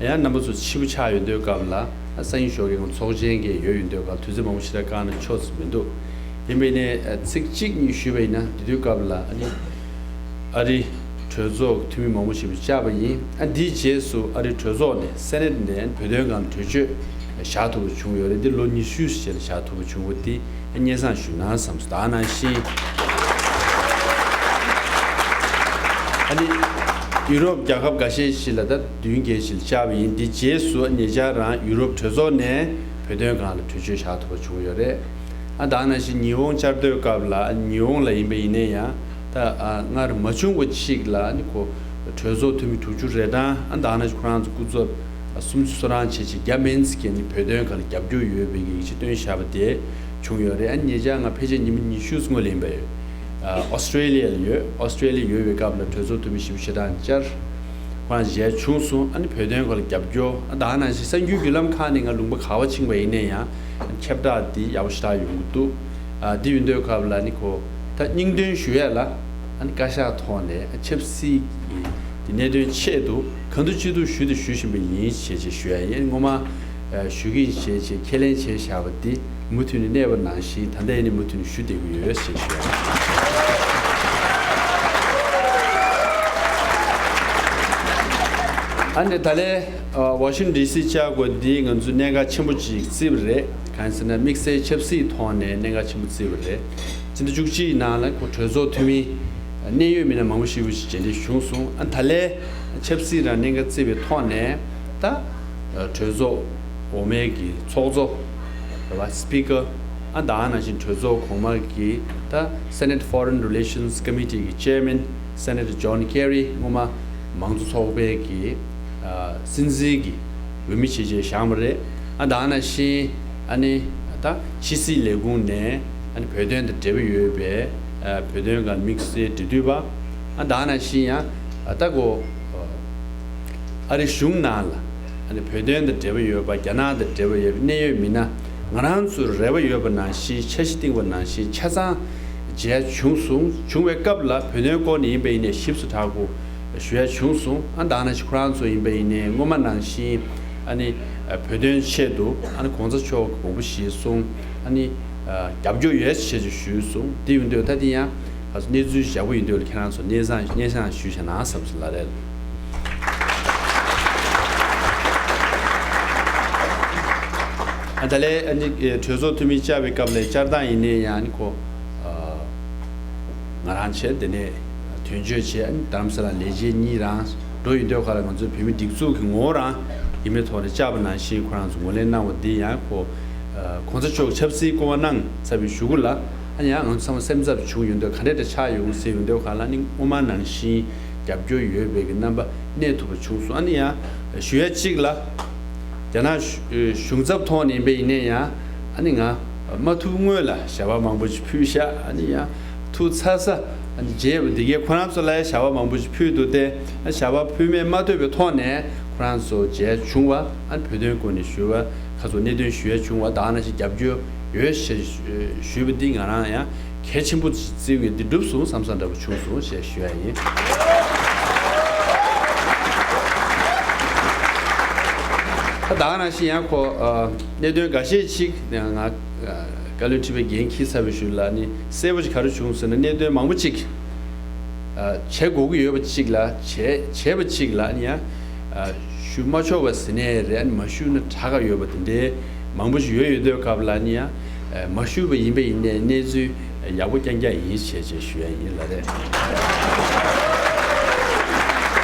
ཡང་རྣམ་པ་ཚོ་ཕྱི་པོ་ཆགས་ཡོང་དུས་སྐབས་ལ་ཨ་སང་ཉིན་ཞོགས་ཀས་ང་ཚོགས་ཆེན་གྱི་ཡོད་ཡོང་དུས་སྐབས་དུས་ཚོད་མང་པོ་ཞེ་དྲག་བཀག་ན་ཆོག་ས་མི་འདུག་ཡིན་པ་ཡིན་ནའི་ཨ་ཚིག་གཅིག་གཉིས་ཞུས་པ་ཡིན་ན་དེ་དུས་སྐབས་ལ་ཨ་ནི་ཨ་རི་གྲོས་ཚོགས་ཀྱི་འཐུས་མི་མང་པོ་ཞིག་བཅར་བ་ཡིན། ཨ་འདིའི་རྗེས་སུ་ཨ་རི་གྲོས་ཚོགས་ནས་སེ་ནེ་ཊི་ནས་བོད་དོན་སྒང་ལ་གྲོས་ཆོད་བཞག་ཐུབ་པ་བྱུང་ཡོད་རེད། འདི་ལོ་ཉི་ཤུ་ཞིག་བཞག་ཐུབ་པ་བྱུང་བ་འདི་སྙན་སེང་ཞུ་ན་བསམ་སོང་། ད་ནང་བཞིན་ཨ་ནི་ཡུ་རོབ་རྒྱལ་ཁབ་འགའ་ཤས་ཤིག་ལ་ད་བདུན་བརྒྱད་ཞིག་བཅར་བ་ཡིན། འདི་རྗེས་སུ་ཉེ་ཆར་རང་ཡུ་རོབ་གྲོས་ཚོགས་ནས་བོད་དོན་སྒང་ལ་གྲོས་ཆོད་བཞག་ཐུབ་པ་བྱུང་ཡོད་རེད། ཨ་ད་ནང་བཞིན་ཉི་ཧོང་བཅར་དུས་སྐབས་ལ་ཉི་ཧོང་ལ་ཡིན་པ་ཡིན་ནའི་ཡང་ད་ཨ་སྔར་མ་བྱུང་བ་ཅིག་ལ་ནི་ཁོ་གྲོས་ཚོགས་འཐུས་མི་དྲུག་ཅུ་རེ་གྲངས་ཨ་ད་ནང་བཞིན་ཁོ་རང་ཚོ་སྐུ་ཚབ་སུམ་ཅུ་སོ་གྲངས་བྱས་ཅིག་རྒྱ་སྨན་ཚིག་གི་ནི་བོད་དོན་སྒང་ལ་རྒྱབ་སྐྱོར་ཡོད་པའི་ཡིག་ཆ་བཏོན་བཞག་པ་དེ་བྱུང་ཡོད་རེད། ཨ་ཉེ་ཆར་ང་ཕལ་ཆེར་ཉི་མ་ཉི་ཤུ་སྔོན་ལ་ཡིན་པ་ཡོད། ཨ་ཨོ་སི་ཀྲེ་ལི་ཡ་ལ་ཡོད། ཨོ་སི་ཀྲེ་ལི་ཡ་ཡོད་པའི་སྐབས་ལ་གྲོས་ཚོགས་འཐུས་མི་བཞི་བཅུ་ཞེ་གྲངས་བཅར། ཁོ་རང་མཇལ་བྱུང་སོང་། ཨ་ནི་བོད་དོན་སྐོར་ལ་རྒྱབ་སྐྱོར། ཨ་ད་ནང་བཞིན་གསར་འགྱུར་བརྒྱུད་ལམ་ཁག་ནས་ང་ལུང་པ་ག་པར་ཕྱིན་པ་ཡིན་ན་ཡང་ཁྱབ་བསྒྲགས་འདི་ཡག་པོ་ཞེ་དྲག་ཡོང་གི་འདུག་ཨ་འདི་ཡོང་དུས་སྐབས་ལ་ནི་ཁོ་ད་སྙིང་དོན་ཞུ་ཡ་ལ་ཨ་ནི་བཀའ་ཤག་ཐོག་ནས་ཨ་ཆབ་སྲིད་ཀྱི་འདི་གནད་དོན་ཆེད་དུ་གང་ཐུབ་ཅི་ཐུབ་ཞུས་དང་ཞུ་བཞིན་པ་ཡིན་ཞེས་ཅིག་ཞུ་ཡ་ཡིན། སྔོན་མ་ཨ་ཞུ་གི་ཡིན་ཞེས་ཅིག་ཁས་ལེན་བྱས་བཞག་པ་འདི་མུ་མཐུད་ནས་གནས་པ་ནང་བཞིན་ད་ལྟ་ཡིན་ནའི་མུ་མཐུད་ནས་ཞུ་བསྡད་ཀྱི་ཡོད་ཞེས་ཞུ་ཡ་ཡིན། ཨ་ནི་ད་ལན་ཝ་ཤིང་ཊོན་ཌི་སི་བཅར་དགོས་འདི་ང་ཚོས་གནད་འགག་ཆེན་པོ་ཅིག་བརྩིས་པ་རེད། གང་ཡིན་ཟེར་ན་དམིགས་བསལ་ཆབ་སྲིད་ཐོག་ནས་གནད་འགག་ཆེན་པོ་བརྩིས་པ་རེད། སྤྱི་ཟླ་བཅུ་གཅིག་ནང་ལ་ཁོ་གྲོས་ཚོགས་འཐུས་མི་གནད་ཡོད་མི་སྣ་མང་པོ་ཞེ་པོ་ཞིག་མཇལ་འཕྲད་བྱུང་སོང་། ཨ་ད་ལན་ཆབ་སྲིད་རང་གནད་འགག་བརྩིས་པའི་ཐོག་ནས་ད་གྲོས་ཚོགས་འོག་མའི་གི་ཚོགས་གཙོ་རེད་བ། སི་པི་ཀར། ཨ་ད་ནང་བཞིན་གྲོས་ཚོགས་གོང་མ་གི་ད་Senate Foreign Relations Committee གི་ཅེར་མེན་སེ་ནེ་ཊར་ཇོན་ཀེ་རི། སྔོན་མ་མང་གཙོ་ཚོགས་པའི་གི་ཨ་སྲིད་འཛིན་གྱི་འོས་མི་བྱས་བྱས་བཞེངས་པ་རེད། ཨ་ད་ནང་བཞིན་ཨ་ནི་ད་ཕྱི་སྲིད་ལས་ཁུངས་ནས་ཨ་ནི་བོད་དོན་དང་འབྲེལ་བ་ཡོད་པའི་ཨ་བོད་དོན་སྒང་དམིགས་བསལ་འབྲེལ་མཐུད་པ། ཨ་ད་ནང་བཞིན་ཡང་ཨ་ད་གོ་ཨ་རི་གཞུང་ནང་ལ་ཨ་ནི་བོད་དོན་དང་འབྲེལ་བ་ཡོད་པ། རྒྱ་ནག་དང་འབྲེལ་བ་ཡོད་པའི་གནད་ཡོད་མི་སྣ་ང་རང་ཚོར་རེ་བ་ཡོད་པ་ནང་བཞིན། འཆར་གཞི་བཏིང་བ་ནང་བཞིན་ཆ་ཚང་མཇལ་བྱུང་སོང་། བྱུང་བའི་སྐབས་ལ་བོད་དོན་སྐོར་ནས་ཡིན་པ་ཡིན་ནའི་ཞིབ་ཏུ་དྲག་པོ་ཞུ་ཡ་བྱུང་སོང་། ཨ་ད་ནང་བཞིན་ཁོ་རང་ཚོ་ཡིན་པ་ཡིན་ནའི་སྔོན་མ་ནང་བཞིན་ཨ་ནི་བོད་དོན་ཆེད་དུ་ཨ་ནི་གོང་ས་མཆོག་གི་དགོངས་པ་བཞེས་སོང་། ཨ་ནི་རྒྱབ་སྐྱོར་ཡོད་ཅེས་ཞུས་སོང་། དེ་ཡིན་དུས་ད་དེ་ཡང་ང་ཚོ་གནས་ཚུལ་ཞིག་ཡག་པོ་ཡིན་དུས་ལ་ཁྱེད་རང་ཚོ་སྙན་སེང་སྙན་སེང་ཞུས་བྱས་ན་བསམ་སོང་ལགས་རེད། ཨ་ད་ལན་ཨ་ནི་གྲོས་ཚོགས་འཐུས་མི་བཅར་བའི་སྐབས་ལ་བཅར་སྟངས་ཡིན་ནའི་ཡང་ཨ་ནི་ཁོ་ང་རང་བྱས། དེ་ནས་དོན་གཅོད་བྱས། ཨ་ནི་རྡ་རམ་ས་ལ་ལས་བྱེད་གཉིས་རང་འགྲོ་ཡོང་དུས་ཁ་ལ་ང་ཚོའི་བོད་མི་སྒྲིག་འཛུགས་ཀྱི་ངོ་བོ་རང་ཡིན་པའི་ཐོག་ནས་བཅར་བ་ནང་བཞིན་ཁོ་རང་ཚོ་ངོས་ལེན་གནང་བ་འདི་ཡང་ཁོ་གོང་ས་མཆོག་ཆབ་སྲིད་སྐུ་དབང་གནང་ཚར་བའི་གཞུག་གུ་ལ་ཨ་ནི་ཡང་ང་ཚོ་ཚང་མ་སེམས་འཚབ་བྱུང་ཡོང་དུས་ག་འདྲ་འདྲ་ཆགས་ཡོང་ཟེར་ཡོང་དུས་ཁ་ལ་ཨ་ནི་སྔོན་མ་ནང་བཞིན་རྒྱབ་སྐྱོར་ཡོད་པའི་གི་རྣམ་པ་གནས་ཐུབ་པ་བྱུང་སོང་། ཨ་ནི་ཡང་ཞུ་ཡ་གཅིག་ལ། རྒྱ་ནག་གཞུང་ཚབ་ཐོག་ནས་ཡིན་པ་ཡིན་ནའི་ཡང་ཨ་ནི་ང་མ་ཐུག་སྔོན་ལ་ཞལ་པར་མང་པོ་ཞིག་ཕུལ་ཤག་ཨ་ནི་ཡང་ཐུག་ཚར་ས་ཨ་ནི་རྗེས་འདི་གའི་ཁོ་རང་ཚོ་ལ་ཡང་ཞལ་པར་མང་པོ་ཞིག་ཕུལ་འདུག་སྟེ། ཨ་ཞལ་པར་ཕུལ་མིན་མ་ཐོས་པའི་ཐོག་ནས་ཁོ་རང་ཚོ་མཇལ་བྱུང་བ། ཨ་ནི་བོད་དོན་སྐོར་ནས་ཞུ་བ་ཁ་ཚོ་གནད་དོན་ཞུ་ཡ་བྱུང་བ། ད་ནང་བཞིན་རྒྱབ་སྐྱོར་ཡོད་ཞེས་ཞུས་པ་འདི་ང་རང་ཡང་གལ་ཆེན་པོ་བརྩི་བའི་འདི་འགྲུབ་སོང་བསམ་བསམ་འདྲ་པོ་བྱུང་སོང་ཞེས་ཞུ་ཡ་ཡིན། ད་ག་ནང་བཞིན་ཡང་ཁོ་ཨ་གནད་དོན་འགའ་ཤས་ཅིག་ང་ཨ་བཀའ་བློན་ཁྲི་པའི་འགན་འཁྱེར་ཚར་བའི་ཤུལ་ལ་ནི་གསལ་པོ་ཞིག་ག་རེ་བྱུང་ཟེར་ན། གནད་དོན་མང་པོ་ཅིག་ཨ་བྱེད་དགོས་ཀྱི་ཡོད་པ་ཅིག་ལ་བྱེད་བྱས་པ་ཅིག་ལ་ནི་ཡང་ཨ་ཞུ་མ་ཆོག་པ་ཟེར་ནའི་རེད། ཨ་ནི་མ་ཞུས་ན་དྲག་ག་ཡོད་པ་དེ་འདྲའི་མང་པོ་ཞིག་ཡོད་ཡོད་དུས་སྐབས་ལ་ནི་ཡང་ཨ་མ་ཞུས་པ་ཡིན་པ་ཡིན་ནའི་གནས་ཚུལ་ཡག་པོ་རྐྱང་རྐྱང་ཡིན་ཞེས་ཞེས་ཞུ་ཡ་ཡིན་ལགས་རེད།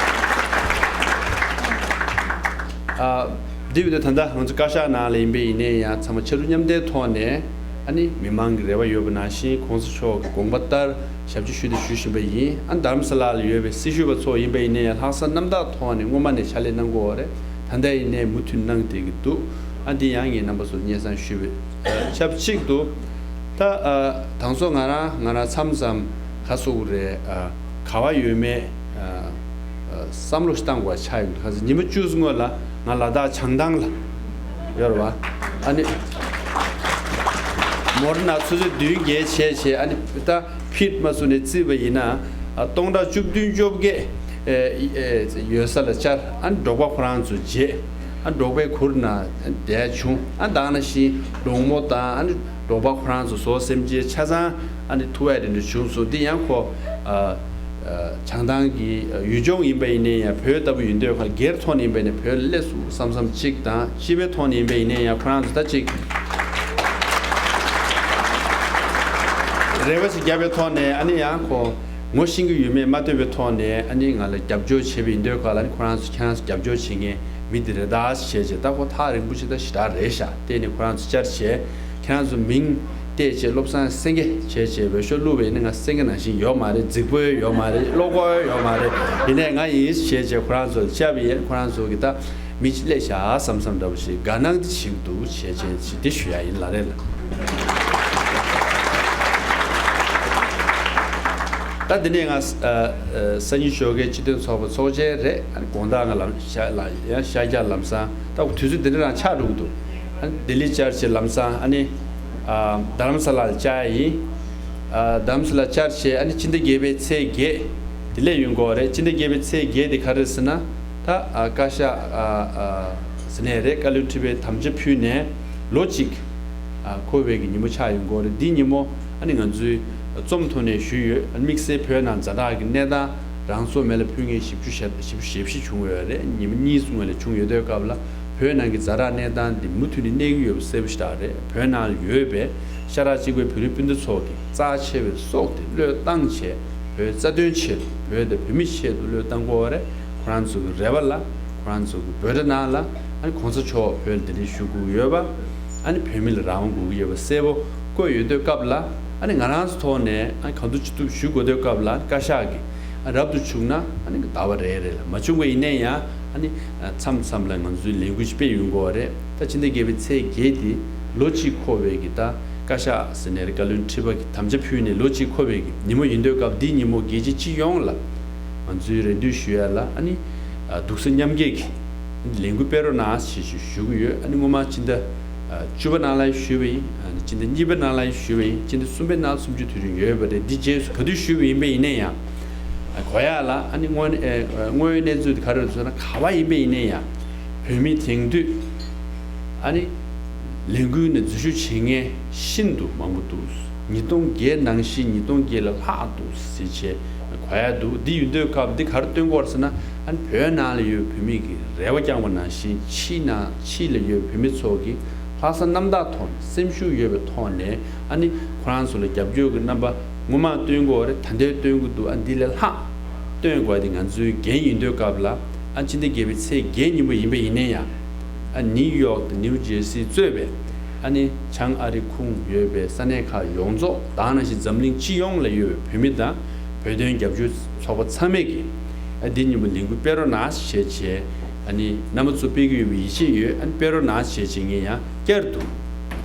ཨ་འདི་བར་དུ་ད་ལྟ་ང་ཚོ་བཀའ་ཤག་ནང་ལ་ཡིན་པ་ཡིན་ནའི་ཡང་ཚང་མ་ཕྱར་གྲུ་མཉམ་འདེགས་ཐོག་ནས་ཨ་ནི་མི་མང་གི་རེ་བ་ཡོད་པ་ནང་བཞིན་གོང་ས་མཆོག་གི་དགོངས་པ་ལྟར་ཞབས་ཕྱི་ཞུས་དང་ཞུ་བཞིན་པ་ཡིན། ཨ་རྡ་རམ་ས་ལ་ལ་ཡོད་པའི་སྲི་ཞུ་བ་ཚོ་ཡིན་པ་ཡིན་ནའི་ཡང་ལྷག་བསམ་རྣམ་དག་ཐོག་ནས་སྔོན་མ་ནས་ཕྱག་ལས་གནང་གི་ཡོད་རེད། ད་ལྟ་ཡིན་ནའི་མུ་མཐུད་གནང་བསྡད་ཀྱི་འདུག་ཨ་འདི་ཡང་ངས་རྣམ་པ་ཚོར་སྙན་སེང་ཞུས་པའི་ཨ་ཆབས་ཅིག་ཏུ། ད་ཨ་དང་ཚོ་ང་རང་ང་རང་མཚམས་མཚམས་ག་སོགས་རེད། ཨ་ག་བ་ཡོད་མེད་ཨ་ཨ་བསམ་བློ་ཞིག་བཏང་དགོས་ཆགས་ཡོང་། ག་ཚོད་ཉི་མ་བཅུ་སྔོན་ལ་ང་ལ་དྭགས་བྱང་ཐང་ལ་ཡོད་རེད་བ། ཨ་ནི་མོ་ཊ་ནང་ཆུ་ཚོད་བདུན་བརྒྱད་བྱས་བྱས། ཨ་ནི་ད་ཕིཊ་མ་བཟོས་ནས་བརྩིས་པ་ཡིན་ན་ཨ་སྟོང་ཕྲག་བཅུ་བདུན་བཅོ་བརྒྱད་ཨེ་ཨེ་ཡོད་ས་ལ་བཅར། ཨ་ནི་འབྲོག་པ་ཁོ་རང་ཚོ་བརྗེད། ཨ་འབྲོག་པའི་གུར་ནང་བསྡད་བྱུང་། ཨ་ད་ནང་བཞིན་སྒྲོག་མོ་དང་ཨ་ནི་འབྲོག་པ་ཁོ་རང་ཚོ་བཟོ་སེམས་ཅན་ཆ་ཚང་ཨ་ནི་ཐུག་ཡ་དེ་འདྲ་བྱུང་སོང་། འདི་ཡང་ཁོ་ཨ་ཨ་བྱང་ཐང་གི་ཡུལ་ལྗོངས་ཡིན་པ་ཡིན་ནའི་ཡང་བོད་ལྟ་བུ་ཡིན་དུས་ཁ་སྒེར་ཐོག་ནས་ཡིན་པ་ཡིན་ནའི་བོད་ལ་སླེབས་སོང་བསམ་བསམ་གཅིག་དང་། སྤྱི་པའི་ཐོག་ནས་ཡིན་པ་ཡིན་ནའི་ཡང་ཁོ་རང་ཚོ་ད་ཅིག་རེ་བ་ཞིག་བརྒྱབ་པའི་ཐོག་ནས་ཨ་ནི་ཡང་ཁོ་ངོ་ཤེས་ཀྱི་ཡོད་མེད་མ་ལྟོས་པའི་ཐོག་ནས་ཨ་ནི་ང་ལ་རྒྱབ་སྐྱོར་བྱས་པ་ཡིན་དུས་ཁ་ལ་ཨ་ནི་ཁོ་རང་ཚོ་ཁྱེད་རང་ཚོ་རྒྱབ་སྐྱོར་བྱེད་མཁན་མི་འདི་རེད་ད་བྱས་བྱས། ད་ཁོ་ཐག་རིང་པོ་ཞིག་ད་ཞེ་དྲག་རེད་ཤག་བལྟས་ནས་ཁོ་རང་ཚོ་བཅར་བྱས། ཁྱེད་རང་ཚོ་མིང་བལྟས་བྱས་བློ་བཟང་སེང་གེ་བྱས་བྱས་འོས་ཤོག་བླུགས་པ་ཡིན་ན་ང་སེང་གེ་ནང་བཞིན་ཡོད་མ་རེད། རྫིག་པོ་ཡོད་མ་རེད། བློ་ཁོག་ཡོད་མ་རེད། ཡིན་ནའི་ང་ཡིན་བྱས་བྱས་ཁོ་རང་ཚོ་བཅར་བ་ཡིན། ཁོ་རང་ཚོ་གི་ད་མི་གཅིག་སླེབས་ཤག་བསམ་བསམ་འདྲ་པོ་ཞིག་དགའ་སྣང་དེ་ཞིག་འདུག་བྱས་བྱས་ཞིག་འདི་ཞུ་ཡ་ཡིན་ལགས་རེད་ལ། ད་འདི་ནས་ང་ཨ་ཨ་སང་ཉིན་ཞོགས་ཀའི་སྤྱི་མཐུན་ཚོགས་པ་ཚོགས་ཆེན་རེད། ཨ་ནི་དགོང་དག་ང་ལམ་ཤར་ལ་ཡང་ཤར་རྒྱག་ལམ་སང་ད་དུས་ཚོད་འདི་འདྲ་རང་ཆགས་འགྲོ་གི་འདུག་ཨ་ནི་ལྡི་ལི་བཅར་བྱས་ལམ་སང་ཨ་ནི་ཨ་རྡ་རམ་ས་ལ་ལ་བཅར་ཡ་ཡིན། ཨ་རྡ་རམ་ས་ལ་བཅར་བྱས་ཨ་ནི་སྤྱི་ཟླ་བརྒྱད་པའི་ཚེས་བརྒྱད་དེ་སླེབས་ཡོང་གི་ཡོད་རེད། སྤྱི་ཟླ་བརྒྱད་པའི་ཚེས་བརྒྱད་དེ་ག་རེ་རེད་ཟེར་ན། ད་ཨ་བཀའ་ཤག་ཨ་ཨ་ཟེར་ནས་རེད། བཀའ་བློན་ཁྲི་པའི་དམ་བཅའ་ཕུལ་ནས་ལོ་གཅིག་ཨ་འཁོར་བའི་གི་ཉིན་མོ་ཆགས་ཡོང་གི་ཡོད་རེད། འདི་ཉིན་མོ་ཨ་ནི་ང་ཚོའི་རྩོམ་ཐོག་ནས་ཞུས་ཡོད། ཨ་ནི་དམིགས་བསལ་བོད་ནང་ཛ་དྲག་གི་གནས་སྟངས་ རང་སྲོག་མེ་ལ་ཕུལ་མཁན་བཞི་བཅུ་ཞེ་བཞི་བཅུ་ཞེ་བཞི་བྱུང་ཡོད་རེད། ཉི་མ་གཉིས་སྔོན་ལ་བྱུང་ཡོད་དུས་སྐབས་ལ་བོད་ནང་གི་ཛ་དྲག་གནས་སྟངས་འདི་མུ་མཐུད་ནས་གནས་ཀྱི་ཡོད་པ་གསལ་པོ་ཞེ་དྲག་རེད། བོད་ནང་ལ་ཡོད་པའི་ཤ་ཁྲག་གཅིག་པའི་བོད་རིགས་སྤུན་ཟླ་ཚོ་གི་རྩ་ཆེ་བའི་སྲོག་དེ་བློས་བཏང་བྱས། བོད་རྩ་དོན་ཆེད་དུ། བོད་དང་བོད་མི་ཆེད་དུ་བློས་བཏང་དགོས་པ་རེད། ཁོ་རང་ཚོ་གི་རེ་བ་ལ། ཁོ་རང་ཚོ་གི་འབོད་སྒྲ་ནང་ལ། ཨ་ནི་གོང་ས་མཆོག་བོད་ལ་གདན་འདྲེན་ཞུ་དགོས་ཀྱི་ཡོད་པ། ཨ་ནི་བོད་མི་ལ་རང་དབང་དགོས་ཀྱི་ཡོད་པ་གསལ་པོ་བཀོད་ཡོད་དུས་སྐབས་ལ། ཨ་ནི་ང་རང་ཚོ་ཐོག་ནས་ཨ་ནི་གང་ཐུབ་ཅི་ཐུབ་ཞུ་དགོས་དུས་སྐབས་ལ། བཀའ་ཤག་གིས་ཨ་རབ་ཏུ་བྱུང་ན་ཨ་ནི་ཟླ་བ་རེ་རེ་ལ། མ་བྱུང་བ་ཡིན་ན་ཡང་ཨ་ནི་མཚམས་མཚམས་ལ་ང་ཚོའི་ལས་འགུལ་ཅིག་སྤེལ་ཡོང་དགོས་པ་རེད། ད་ཕྱི་ཟླ་བརྒྱད་པའི་ཚེས་བརྒྱད་དེ་ལོ་གཅིག་འཁོར་བའི་གི་ད་བཀའ་ཤག་ཟེར་ནས་རེད། བཀའ་བློན་ཁྲི་པ་གི་དམ་བཅའ་ཕུལ་ནས་ལོ་གཅིག་འཁོར་བའི་གི་ཉིན་མོ་ཡིན་དུས་སྐབས། འདིའི་ཉིན་མོ་རྒྱལ་སྤྱི་སྤྱི་ཡོངས་ལ་ང་ཚོའི་རེ་འདུན་ཞུ་ཡ་ལ། ཨ་ནི་ཨ་སྡུག་བསྔལ་མཉམ་སྐྱེད་ཀྱི་ལས་འགུལ་སྤེལ་རོགས་གནང་ཞེས་ཞུ་གི་ཡོད། ཨ་ནི་སྔོན་མ་ཕྱི་ཟླ་ཨ་བཅུ་པ་ནང་ལ་ཞུས་པ་ཡིན། ཨ་ནི་ཕྱི་ཟླ་གཉིས་པ་ནང་ལ་ཞུས་པ་ཡིན། ཕྱི་ཟླ་གསུམ་པའི་ནང་གསུམ་བཅུའི་དུས་རིང་ཡོད་པ་རེད། འདི་རྗེས་སུ་ག་དུས་ཞུས་པ་ཡིན་པ་ཡིན་ན་ཡང་། ཨ་གོ་ཡ་ལ། ཨ་ནི་དངོས་ཨེ་དངོས་ཡོད་གནས་ཚུལ་དེ་ག་རེ་རེད་ཟེར་ན། ག་པར་ཡིན་པ་ཡིན་ན་ཡང་བོད་མི་དེང་དུས་ཨ་ནི་ལས་འགུལ་ནས་འཛུལ་ཞུགས་བྱེད་མཁན་ཤིན་ཏུ་མང་པོ་འདུག། ཉིས་སྟོང་བརྒྱད་ནང་བཞིན་ཉིས་སྟོང་བརྒྱད་ལས་ལྷག་འདུག་ཟེར་བྱས་གོ་ཡ་འདུག། འདི་ཡིན་དུས་སྐབས་འདི་ག་རེ་སྟོན་གྱི་ཡོད་རེད་ཟེར་ན། ཨ་ནི་བོད་ནང་ལ་ཡོད་བོད་མི་གི་རེ་བ་བསྐྱངས་པ་ནང་བཞིན། ཕྱི་ནང་ཕྱི་ལ་ཡོད་བོད་མི་ཚོ་གིས་ལྷག་བསམ་རྣམ་དག་ཐོག་ནས། སེམས་ཤུགས་ཡོད་པའི་ཐོག་ནས། ཨ་ནི་ཁོ་རང་ཚོ་ལ་རྒྱབ་སྐྱོར་གྱི་རྣམ་པ་སྔོན་མ་སྟོན་གྱི་ཡོད་རེད། ད་ལྟའི་སྟོན་གྱི་འདུག། ཨ་འདི་ལས་ལྷག་སྟོན་དགོས་དེ་ང་ཚོའི་འགན་ཡིན་དུས་སྐབས་ལ། ཨ་ཕྱི་ཟླ་བརྒྱད་པའི་ཚེས་བརྒྱད་ཉིན་མོ་ཡིན་པ་ཡིན་ན་ཡང་། ཨ་ནིའུ་ཡོག་དང་ནིའུ་ཇེར་སི་གཙོས་པའི་ཨ་ནི་བྱང་ཨ་རི་ཁོངས་ཡོད་པའི་ས་གནས་ཁག་ཡོངས་རྫོགས་དང་། ནང་བཞིན་འཛམ་གླིང་སྤྱི་ཡོངས་ལ་ཡོད་པའི་བོད་མི་དང་བོད་དོན་རྒྱབ་སྐྱོར་ཚོགས་པ་ཚང་མས་ཀྱིས། ཨ་འདི་ཉིན་མོ་ལས་འགུལ་སྤེལ་རོགས་གནང་ཞེས་བྱས། ཨ་ནི་རྣམ་པ་ཚོ་ཕེབས་ཀྱི་ཡོད་པའི་ཡིད་ཆེས་ཡོད། ཨ་ནི་སྤེལ་རོགས་གནང་ཞེས་བྱས་ངས་ཡང་བསྐྱར་དུ་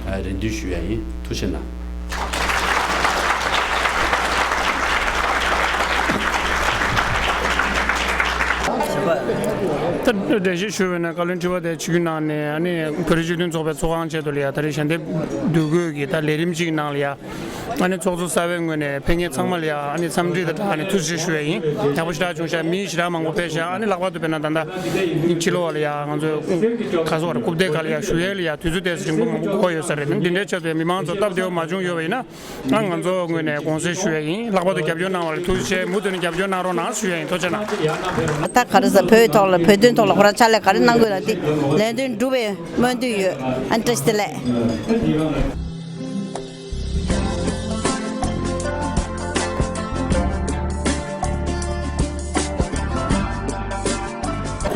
ཨ་རེ་འདུན་ཞུ་ཡ་ཡིན། ཐུགས་རྗེ་གནང་། ད་འགྲེལ་བཤད་ཞུ་བས་ན། བཀའ་བློན་ཁྲི་པ་དེ་ཆིབས་བསྒྱུར་གནང་ནས། ཨ་ནི་བོད་རིགས་སྤྱི་མཐུན་ཚོགས་པའི་ཚོགས་ཁང་ཆེད་དུ་ལ་ཡ། ད་རེས་ཞལ་འདེབས་འདོན་དགོས་ཀྱི་ད་ལས་རིམ་གཅིག་ནང་ལ་ཡ། ཨ་ནི་ཚོགས་གཙོ་གསར་པའི་ངོས་ནས་ཕེབས་མཁན་ཚང་མ་ལ་ཡ། ཨ་ནི་འཚམས་འདྲི་དང་སྦྲགས་ནས་ཐུགས་རྗེ་ཆེ་ཞུ་བ་ཡིན། ཡག་པོ་ཞེ་དྲག་བྱུང་ཤག། མི་ཞེ་དྲག་མང་པོ་ཕེབས་ཤག། ཨ་ནི་ལྷག་པར་དུ་དཔེར་ན་ད་ལྟ་ཕྱི་ལོགས་ལ་ཡ་ང་ཚོ་ག་སོགས་ར་རྐུབ་སྟེགས་ཁ་ལ་ཡ་བཞུགས་ཡས་ལ་ཡ་དུས་ཚོད་ཏོག་ཙམ་རིང་པོ་མང་པོ་འགོར་ཡོད་ས་རེད། འདི་འདྲའི་ཆེད་དུ་མི་མང་ཚོ་སྟབས་བདེ་པོ་མ་བྱུང་ཡོད་པ་ཡིན་ན། ཨ་ང་ཚོ་ངོས་ནས་དགོངས་སེལ་ཞུ་ཡས་ཡིན། ལྷག་པར་དུ་རྒྱབ་སྐྱོར་གནང་བ་ལ་ཐུགས་རྗེ་ཆེ། མུ་མཐུད་ནས་རྒྱབ་སྐྱོར་གནང་རོགས་གནང་ཞུ་ཡས་ཡིན། ཐུགས་རྗེ་གནང་། ད་ག་རེ་ཟེར། བོད་ཐོག་ལ་བོད་དོན་ཐོག་ལ་ཁོ་རང་ཕྱག་ལས་ག་རེ་གནང་དགོས་ལ། དེ་ལན་དོན་འགྲུབ་པའི་སྨོན་འདུན་ཡོད། ཨ་བཀྲ་ཤིས་བདེ་ལེགས།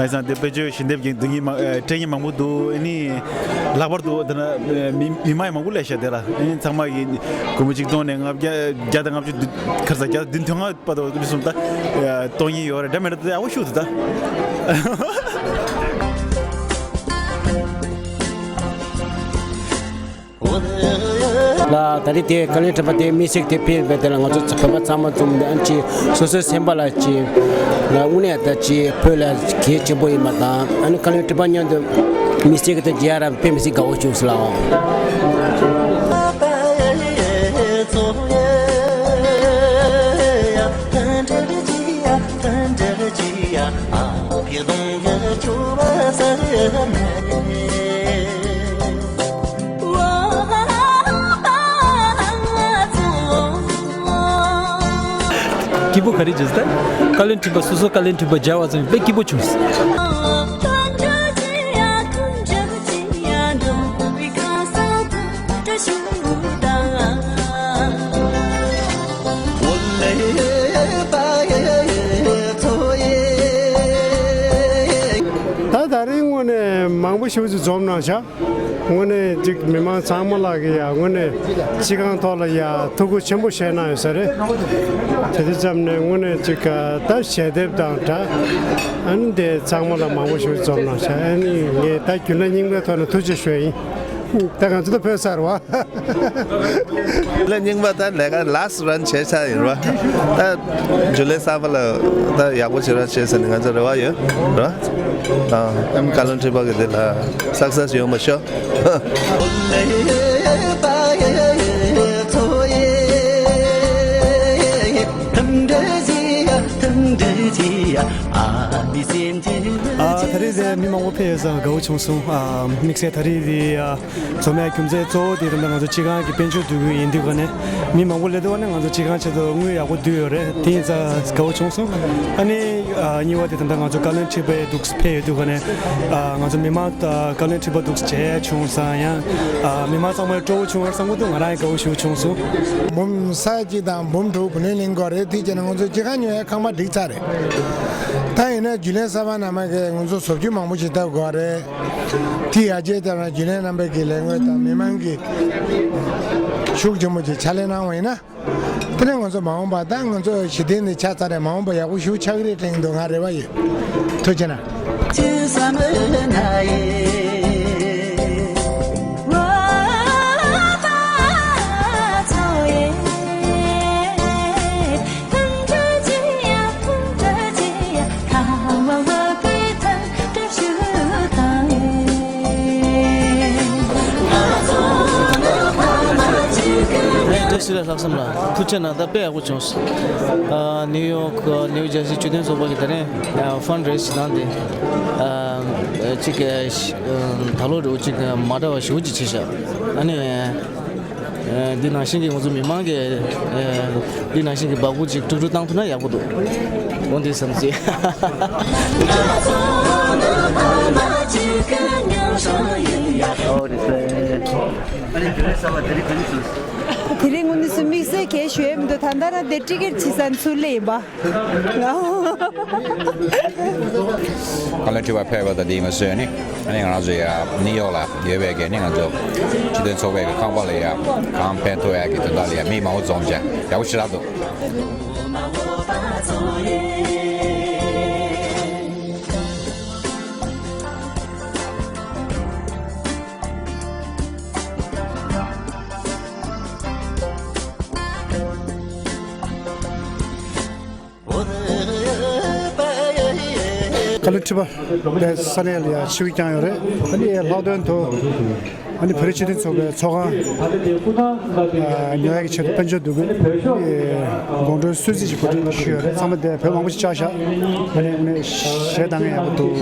ཨ་ཙང་དེ་དཔེ་བརྗོད་ཞལ་འདེབས་ཀྱི་འདུག་མཁན་མང་། ཨ་སྤྲད་མཁན་མང་པོ་འདུག། ཨ་ནི་ལྷག་པར་དུ་དེ་ན་མི་མི་མང་མང་པོ་སླེབས་ཤག། དེ་ལ་ཨ་ནི་ཚང་མ་གིས་སྒོར་མོ་ཆིག་སྟོང་ནས་ལྔ་བརྒྱ། བརྒྱ་དང་ལྔ་བཅུ། ག་རེ་ཟེར། བརྒྱ་དང་བདུན་ཅུ་དོན་ལྔ་བར་དུ་ཨ་ནི་སོང་ད། ཨ་གཏོང་མཁན་ཡོད་རེད། འདྲ་མི་འདྲ་དེ་ཡག་པོ་ཞིག་འདུག་ད། ལགས། ད་རེས་དེ་བཀའ་བློན་ཁྲི་པ་དེ་དམིགས་བསལ་དེ་ཕེབས་པའི་དེ་ལ་ང་ཚོ་བོད་པ་ཚང་མ་འཛོམས་ནས། ཨ་ནི་ཅིག་སོ་སོའི་སེམས་པ་ལ་ཅིག་ལ་དངོས་གནས་ད་ཅིག་བོད་ལ་གལ་ཆེན་པོ་ཡིན་པ་དང་། ཨ་ནི་བཀའ་བློན་ཁྲི་པ་མཉམ་དུ་དམིགས་བསལ་གྱི་དེ་མཇལ་ཡ་རག་པ་དཔེ་མི་སྲིད་དགའ་པོ་བྱུང་སོང་ལགས། སྐྱིད་པོ་ག་རེ་བྱུང་ཟེར་ན། བཀའ་བློན་ཁྲི་པ། སོ་སོ་བཀའ་བློན་ཁྲི་པ་མཇལ་བ་ཙམ་དཔེ་སྐྱིད་པོ་བྱུང་ཟེར། ད་ད་རིང་དངོས་གནས་མང་པོ་ཞེ་པོ་ཅིག་འཛོམས་གནང་ཤག། དངོས་གནས་ཅིག་མི་མང་ཚང་མ་ལ་གི་ཡ་དངོས་གནས་སྤྱི་ཁང་ཐོག་ལ་ཡ་ཐུགས་ཁུར་ཆེན་པོ་བཞེས་གནང་ཡོད་ས་རེད། དེ་དུས་ཙམ་ནས་དངོས་གནས་ཅིག་ད་ཞལ་འདེབས་དང་སྦྲགས། ཨ་ནི་དེ་ཚང་མ་ལ་མང་པོ་ཞིག་འཛོམས་གནང་ཤག། ཨ་ནི་ངས་ད་རྒྱུན་ལས་རྙིང་པའི་ཐོག་ནས་ཐུགས་རྗེ་ཆེ་ཞུ་ཡ་ཡིན། ད་ང་ཚོ་ད་ཕོད་ཚར་བ། ལས་རྙིང་པ་ད་ལས་ཀ་last run བྱས་ཚར་ཡིན་ར། ད་ཇུ་ལེ་གསར་པ་ལ་ད་ཡག་པོ་བྱེད་རོགས་བྱེད་ཟེར་ནས་ང་ཚོ་རེ་བ་ཡོད་ར། ཨ་ཨ་ནི་བཀའ་བློན་ཁྲི་པ་གི་དེ་ལ་success ཡོང་བ་ཤོག། ཨ་ད་རེས་དེ། མི་མང་པོ་ཕེབས་ཡོད་ཙང་དགའ་བོ་བྱུང་སོང་། ཨ། དམིགས་བསལ་ད་རེས་འདི། ཨ། འཛོམས་ཡག་རྒྱུ་མཚན་གཙོ་བོ་དེ་ད་ལྟ་ང་ཚོ་སྤྱི་ཁང་གི་དཔལ་འབྱོར་འདུ་འགོད་ཡིན་དུས་ག་ནས་མི་མང་པོ་སླེབས་དུས་ག་ནས་ང་ཚོ་སྤྱི་ཁང་ཆེད་དུ་དངུལ་ཡག་པོ་བསྡུས་ཡོད་རེད། དེ་ཡིན་ཙང་དགའ་བོ་བྱུང་སོང་། ཨ་ནི། ཨ། གཉིས་པ་དེ་ད་ལྟ་ང་ཚོ་བཀའ་བློན་ཁྲི་པ་འདུག་ཕེབས་ཡོད་དུས་ག་ནས། ཨ། ང་ཚོ་མི་མང་དང་བཀའ་བློན་ཁྲི་པ་འདུག་མཇལ་བྱུང་སོང་། ཡང་། ཨ། མི་མང་ཚང་མ་སྤྲོ་བོ་བྱུང་བར་བསམ་གྱི་འདུག་ང་རང་ཡང་དགའ་བོ་ཞེ་པོ་བྱུང་སོང་། འབུམ་ས་གཅིག་དང་འབུམ་དྲུག་བུ་ལོན་ལེན་དགོས་རེད། དེ་བྱས་ན་ང་ཚོ་སྤྱི་ཁང་ཉོ་ཡའི་ཁང་པ་སྒྲིག་ཚར་རེད། ད་ཡིན་ན་རྒྱུན་ལས་གསར་པ་རྣམ་པ་གིས་ང་ཚོ་བཟོ་བཅོས་མང་པོ་ཞིག་བཏབ་དགོས་རེད། དེ་ཡར་རྒྱས་བཏང་ན་རྒྱུན་ལས་རྣམ་པ་གི་ལས་དངུལ་དང་མི་མང་གི་ཤུགས་ཆེན་པོ་ཅིག་ཕྱག་ལས་གནང་བ་ཡིན་ན། དེ་ནས་ང་ཚོ་མ་འོངས་པ་ད་ང་ཚོ་གཞི་རྟེན་འདི་ཆགས་ཚར་རེད། མ་འོངས་པ་ཡག་པོ་ཞིག་ཆགས་ཀྱི་རེད་དྲན་གྱི་འདུག་ང་རེ་བ་ཡོད། ཐུགས་རྗེ་གནང་། བཀྲ་ཤིས་བདེ་ལེགས། ལྷག་བསམ་ལགས། ཐུགས་རྗེ་གནང་། ད་དཔེ་ཡག་པོ་བྱུང་སོང་། ཨ། ནིའུ་ཡོག་ནིའུ་ཇར་སི་སྤྱི་མཐུན་ཚོགས་པ་གི་དེ་རིང་ཕན་རེ་སི་བྱེད་སྟངས་དེ། ཨ། གཅིག་ག་ད་ལོ་རུ་གཅིག་མ་འདྲ་བ་ཞེ་པོ་ཅིག་བྱས་ཤག་ཨ་ནི། ཨ། འདི་ནང་བཞིན་གྱི་ང་ཚོ་མི་མང་གིས། ཨ། འདི་ནང་བཞིན་གྱི་འབག་སྐུ་ཅིག་དཀྲུག་དཀྲུག་བཏང་ཐུབ་ན་ཡག་པོ་འདུག་འོ་འདི་བསམ་སྲིད། ཨོ་རེད་ཟེར། དེ་རིང་དངོས་གནས་སུ་དམིགས་བསལ་གལ་ཞུ་ཡས་མི་འདུག་ད་ལྟ་རང་དེ་ཊི་ཀེ་ཊི་བྱེད་ས་ཚུར་སླེབས་ཡིན་པ། བཀའ་བློན་ཁྲི་པ་ཕེབས་པ་དང་དེ་མ་ཟད་ནི། ཨ་ནི་ང་རང་ཚོ་ཡ་ནིའུ་ཡོག་ལ་ཡོད་པའི་གི་ནི་ང་ཚོ་སྤྱི་མཐུན་ཚོགས་པའི་གི་ཁང་པ་ལ་ཡ་གང་ཕན་ཐོགས་ཡ་གི་དོན་དག་ལ་ཡ་མི་མང་པོ་འཛོམས་བྱས་ཡག་པོ་ཞེ་དྲག་འདུག་བཀའ་བློན་ཁྲི་པ་ཕེབས་ས་གནས་ལ་ཡ་ཆིབས་བསྒྱུར་བསྐྱངས་ཡོད་རེད། ཨ་ནི་ལྷག་དོན་དུ། ཨ་ནི་བོད་རིགས་སྤྱི་མཐུན་ཚོགས་པའི་ཚོགས་ཁང་ཉོ་ཡག་གི་ཆེད་དུ་དཔལ་འབྱོར་འདུ་འགོད་དགོང་དྲོའི་གསོལ་ཚིགས་ཀྱི་གོ་སྒྲིག་ཞུས་ཡོད་རེད། ཚང་མ་དེ་བོད་མང་པོ་ཞིག་བཅར་ཤག་ཨ་ནི་ཨ་ནི་གཞས་གཏོང་མཁན་ཡག་པོ་འདུག་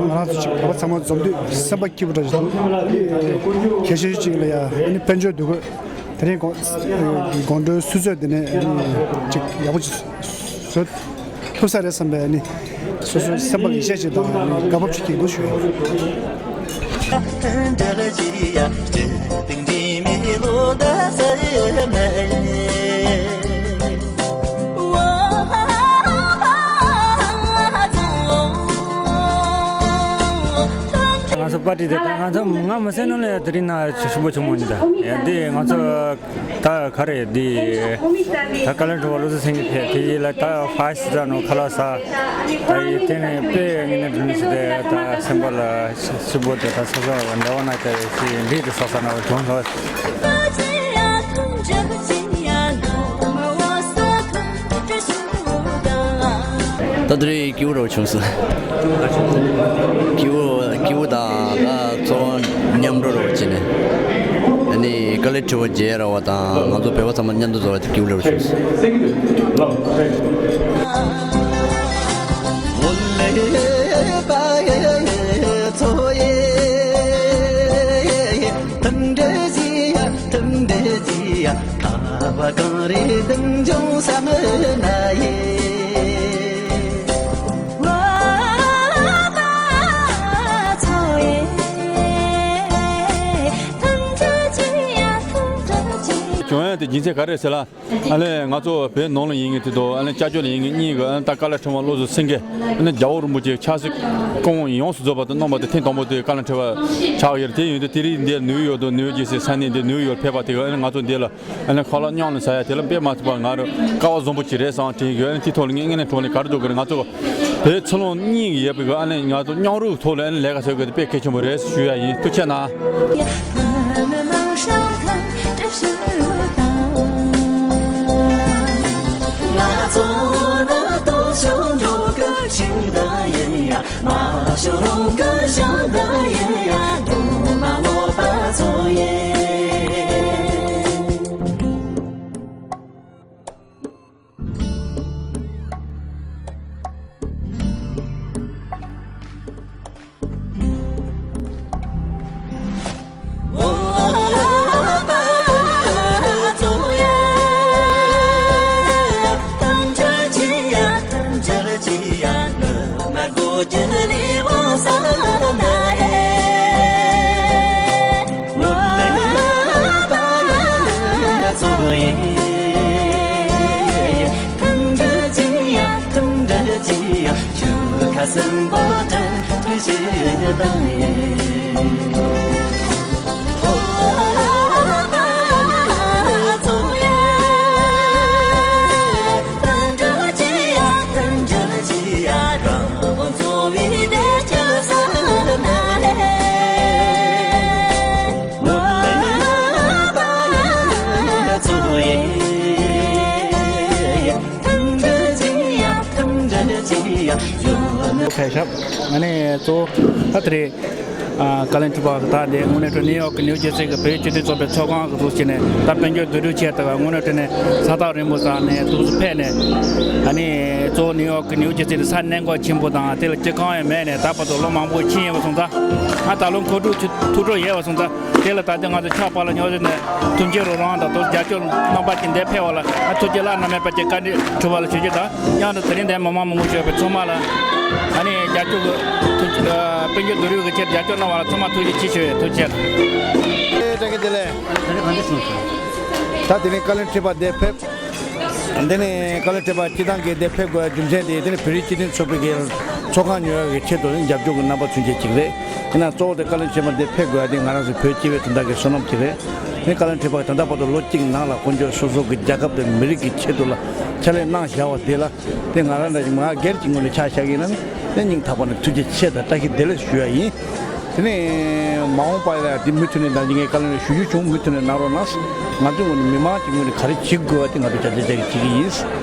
ང་རང་ཚོ་ཅིག་བོད་པ་ཚང་མ་འཛོམས་དུས་སེམས་པ་སྐྱིད་པོ་འདྲ་ཞིག་འདུག་གལ་ཆེ་ཤོས་ཅིག་ལ་ཡ་ཨ་ནི་དཔལ་འབྱོར་འདུ་འགོད་དེ་རིང་དགོང་དགོང་དྲོའི་གསོལ་ཚིགས་འདི་ནས་ཨ་ནི་ཅིག་ཡག་པོ་ཅིག་བཟོ་ཐུབ་ས་རེད་བསམ་པའི་ནི་སོ་སོའི་སེམས་པ་ལ་ཡིད་ཆེས་ཅིག་དང་ནི་དགའ་སྤོབས་ཅིག་སྐྱེ་འདུག་ཞུ། ང་ཚོ་པར་ཊི་དེ་ད་ང་ཚོ་ང་མ་སེར་ནང་ལ་དེ་རིང་ན་ཞུ་བོ་ཆུང་མོ་ཉིད་ད་ཡ་འདི་ང་ཚོ། ད་ག་རེ་འདི། ད་བཀའ་བློན་ཁྲི་པ་བློ་བཟང་སེང་གེ་ཕེབས་དེ་ཡིན་ལ་ད་ཕ་སི་ད་ནོ་ཁ་ལག་ཟ། ད་ཡི་དེ་ནས་དཔེ་ངེས་ནས་འགྲོ་ནས་ཟེར་ཏེ་ད་སེམས་པ་ལ་སུ་བོ་དེ་ད་སོ་སོ་འདྲ་བ་ན་དེ་ཞིག་འདི་དེ་སོ་སོ་ན་བ་གྱོང་ལོ། ད་དེ་རིང་སྐྱིད་པོ་རང་བྱུང་སོང་། སྐྱིད་པོ་སྐྱིད་པོ་དང་ད་ཚོགས་མཉམ་འགྲོ་རོགས་བྱས་ནས། ཨ་ནི་དཀའ་ལས་ཁྲི་པ་མཇལ་ར་བ་དང་ང་ཚོ་བོད་པ་ཚང་མ་མཉམ་དུ་འཛོམས་པ་དེ་སྐྱིད་པོ་རང་བྱུང་སོང་། གྱོང་ཡ་དེ་རྒྱུ་མཚན་ག་རེ་ཟེར་ལ། ཨ་ལས་ང་ཚོ་བོད་ནང་ལ་ཡིན་ངེས་དེ་དང་ཨ་ལས་ཅ་ཅོ་ལ་ཡིན་ངེས་གཉིས་ཀྱི་ཨ་ལས་ད་བཀའ་བློན་ཁྲི་པ་བློ་བཟང་སེང་གེ་ཨ་ལས་རྒྱལ་བ་རིན་པོ་ཆེ་ཆབ་སྲིད་སྐུ་དབང་ཡོངས་སུ་རྫོགས་པ་དེ་གནང་བ་དེ་ཐེངས་དང་པོ་དེ་བཀའ་བློན་ཁྲི་པ་ཆགས་ཡོད་རེད། དེ་ཡིན་དུས་དེ་རིང་འདིར་ནིའུ་ཡོག་དང་ནིའུ་ཇར་སི་ས་གནས་འདིར་ནིའུ་ཡོག་ཕེབས་པ་དེ་ག་ཨ་ལས་ང་ཚོ་འདི་ལ་ཨ་ནི་ཁ་ལག་མཉམ་ལ་ཟ་ཡ་དེ་ལ་དཔེ་མ་ཐུབ་པ་ང་རུ་སྐལ་བ་བཟང་པོ་ཅིག་རེད་བསམ་དྲན་གི་ཨ་ནི་དེ་ཐོག་ལ་ངས་དངོས་གནས་དྲང་གནས་ག་རེ་འདུག་གི་རེད། ང་ཚོ་བོད་ཚུར་ལོང་གཉིས་ཀྱི་ཡོད་པའི་གི་ཨ་ནི་ང་ཚོ་མཉམ་རུབ་ཐོག་ལ་ཨ་ནི་ལས་ཀ་བྱེད་དགོས་དེ་དཔེ་གལ་ཆེན་པོ་རེད་ཞུ་ཡ་ཡིན། ཐུགས་རྗེ་གནང་། ཕེབས་ཤག་ཨ་ནི་གཙོ་བོ་ཨ་ཏི་རེད། ཨ། བཀའ་བློན་ཁྲི་པ་ད་འདི་དངོས་གནས་དྲང་ནིའུ་ཡོག་གི་ནིའུ་ཇར་སི་གི་བོད་སྤྱི་མཐུན་ཚོགས་པའི་ཚོགས་ཁང་གི་ཚུགས་བྱས་ནས། ད་དཔལ་འབྱོར་བསྡུ་སྒྲིག་ཆེད་དུ་དངོས་གནས་དྲང་ནས་ས་ཐག་རིང་པོ་ཙམ་ནས་འདུག་སེ་ཕེབས་ནས། ཨ་ནི་གཙོ་བོ་ནིའུ་ཡོག་གི་ནིའུ་ཇར་སི་དེ་ས་གནས་འགོ་ཆེན་པོ་དང་དེ་ལ་སྐྱེ་ཁམས་ཡང་མེད་ནས། ད་བར་དུ་ལོ་མང་པོ་ཕྱིན་ཡོད་པ་སོང་ཙང་། ཨ། ད་ལོ་མཁོ་སྒྲུབ་ཐུགས་ཐུགས་སྤྲོ་ཡོད་པ་སོང་ཙང་། དེ་ལ་ད་ལྟ་ང་ཚོ་ཕྱག་ཕར་ལ་ཉོ་ཟེར་ནས་ཐུགས་རྗེ་རུ་རང་དང་དུ་རྒྱབ་སྐྱོར་གནང་པ་ཅིག་འདིར་ཕེབས་པ་ལ། ཨ། ཐུགས་རྗེ་བླ་ན་མེད་པ་ཅིག་བཀའ་དྲིན་གྲུབ་པ་ལ་ཞུ་རྒྱུ་དང་། ཡང་དུ་དེ་རིང་འདིར་མི་མང་མང་པོ་ཞིག་ཡོད་པའི་ཚང་མ་ལ། ཨ་ནི་རྒྱབ་སྐྱོར་གྱི་ཐུགས། ཨ། དཔལ་འབྱོར་བསྡུ་རུབ་ཀྱི་ཆེད་རྒྱབ་སྐྱོར་གནང་བ་ལ་ཚང་མ་ཐུགས་རྗེ་ཆེ་ཞུ་ཡས། ཐུགས་རྗེ་ཆེ། བཀྲ་ཤིས་བདེ་ལེགས། ད་དེ་རིང་བཀའ་བློན་ཁྲི་པ་འདིར་ཕེབས། འདི་ནི་བཀའ་བློན་ཁྲི་པ་སྤྱིར་བཏང་གི་འདིར་ཕེབས་དགོས་རྒྱུ་མཚན་དེ། འདི་ནི་བོད་རིགས་སྤྱི་མཐུན་ཚོགས་པའི་གི་ཚོགས་ཁང་ཉོ་ཡག་གི་ཆེད་དུ་ནི་རྒྱབ་སྐྱོར་གྱི་རྣམ་པ་ཚུན་ཆད་ཅིག་རེད། ཡིན་ན་གཙོ་བོ་དེ་བཀའ་བློན་ཆེན་པོ་འདིར་ཕེབས་དགོས་ཡག་དེ་ང་རང་ཚོ་བོད་སྤྱི་པའི་དོན་དག་གི་བསོད་ནམས་ཅིག་རེད། ནི་བཀའ་བློན་ཁྲི་པ་ད་ལྟ་བར་དུ་ལོ་གཅིག་ནང་ལ་དཀོན་མཆོག་སོ་སོ་གི་རྒྱལ་ཁབ་དང་མི་རིགས་ཀྱི་ཆེད་དུ་ལ་ཕྱག་ལས་གནང་བཞག་པ་དེ་ལ། དེ་ང་རང་འདྲ་ཞིག་མ་སྒེར་གྱི་ངོས་ནས་ཆ་བཞག་གི་ཡིན་ན་ནི། སྙིང་ཐག་པ་ནས་ཐུགས་རྗེ་ཆེ་དང་བཀྲ་ཤིས་བདེ་ལེགས་ཞུ་ཡག་ཡིན། དེ་ནས་མ་འོངས་པ་ལ་འདི་མུ་མཐུད་ནས་ད་ངས་བཀའ་བློན་ལ་ཞུ་རྒྱུ་བྱུང་། མུ་མཐུད་ནས་གནང་རོགས་གནང་། ང་ཚོའི་ངོས་ནས་མི་མང་གི་ངོས་ནས་ག་རེ་བྱེད་དགོས་པ་དེ་ང་ཚོ་བྱ་བྱ་བྱ་གི་བྱེད་ཀྱི་ཡིན།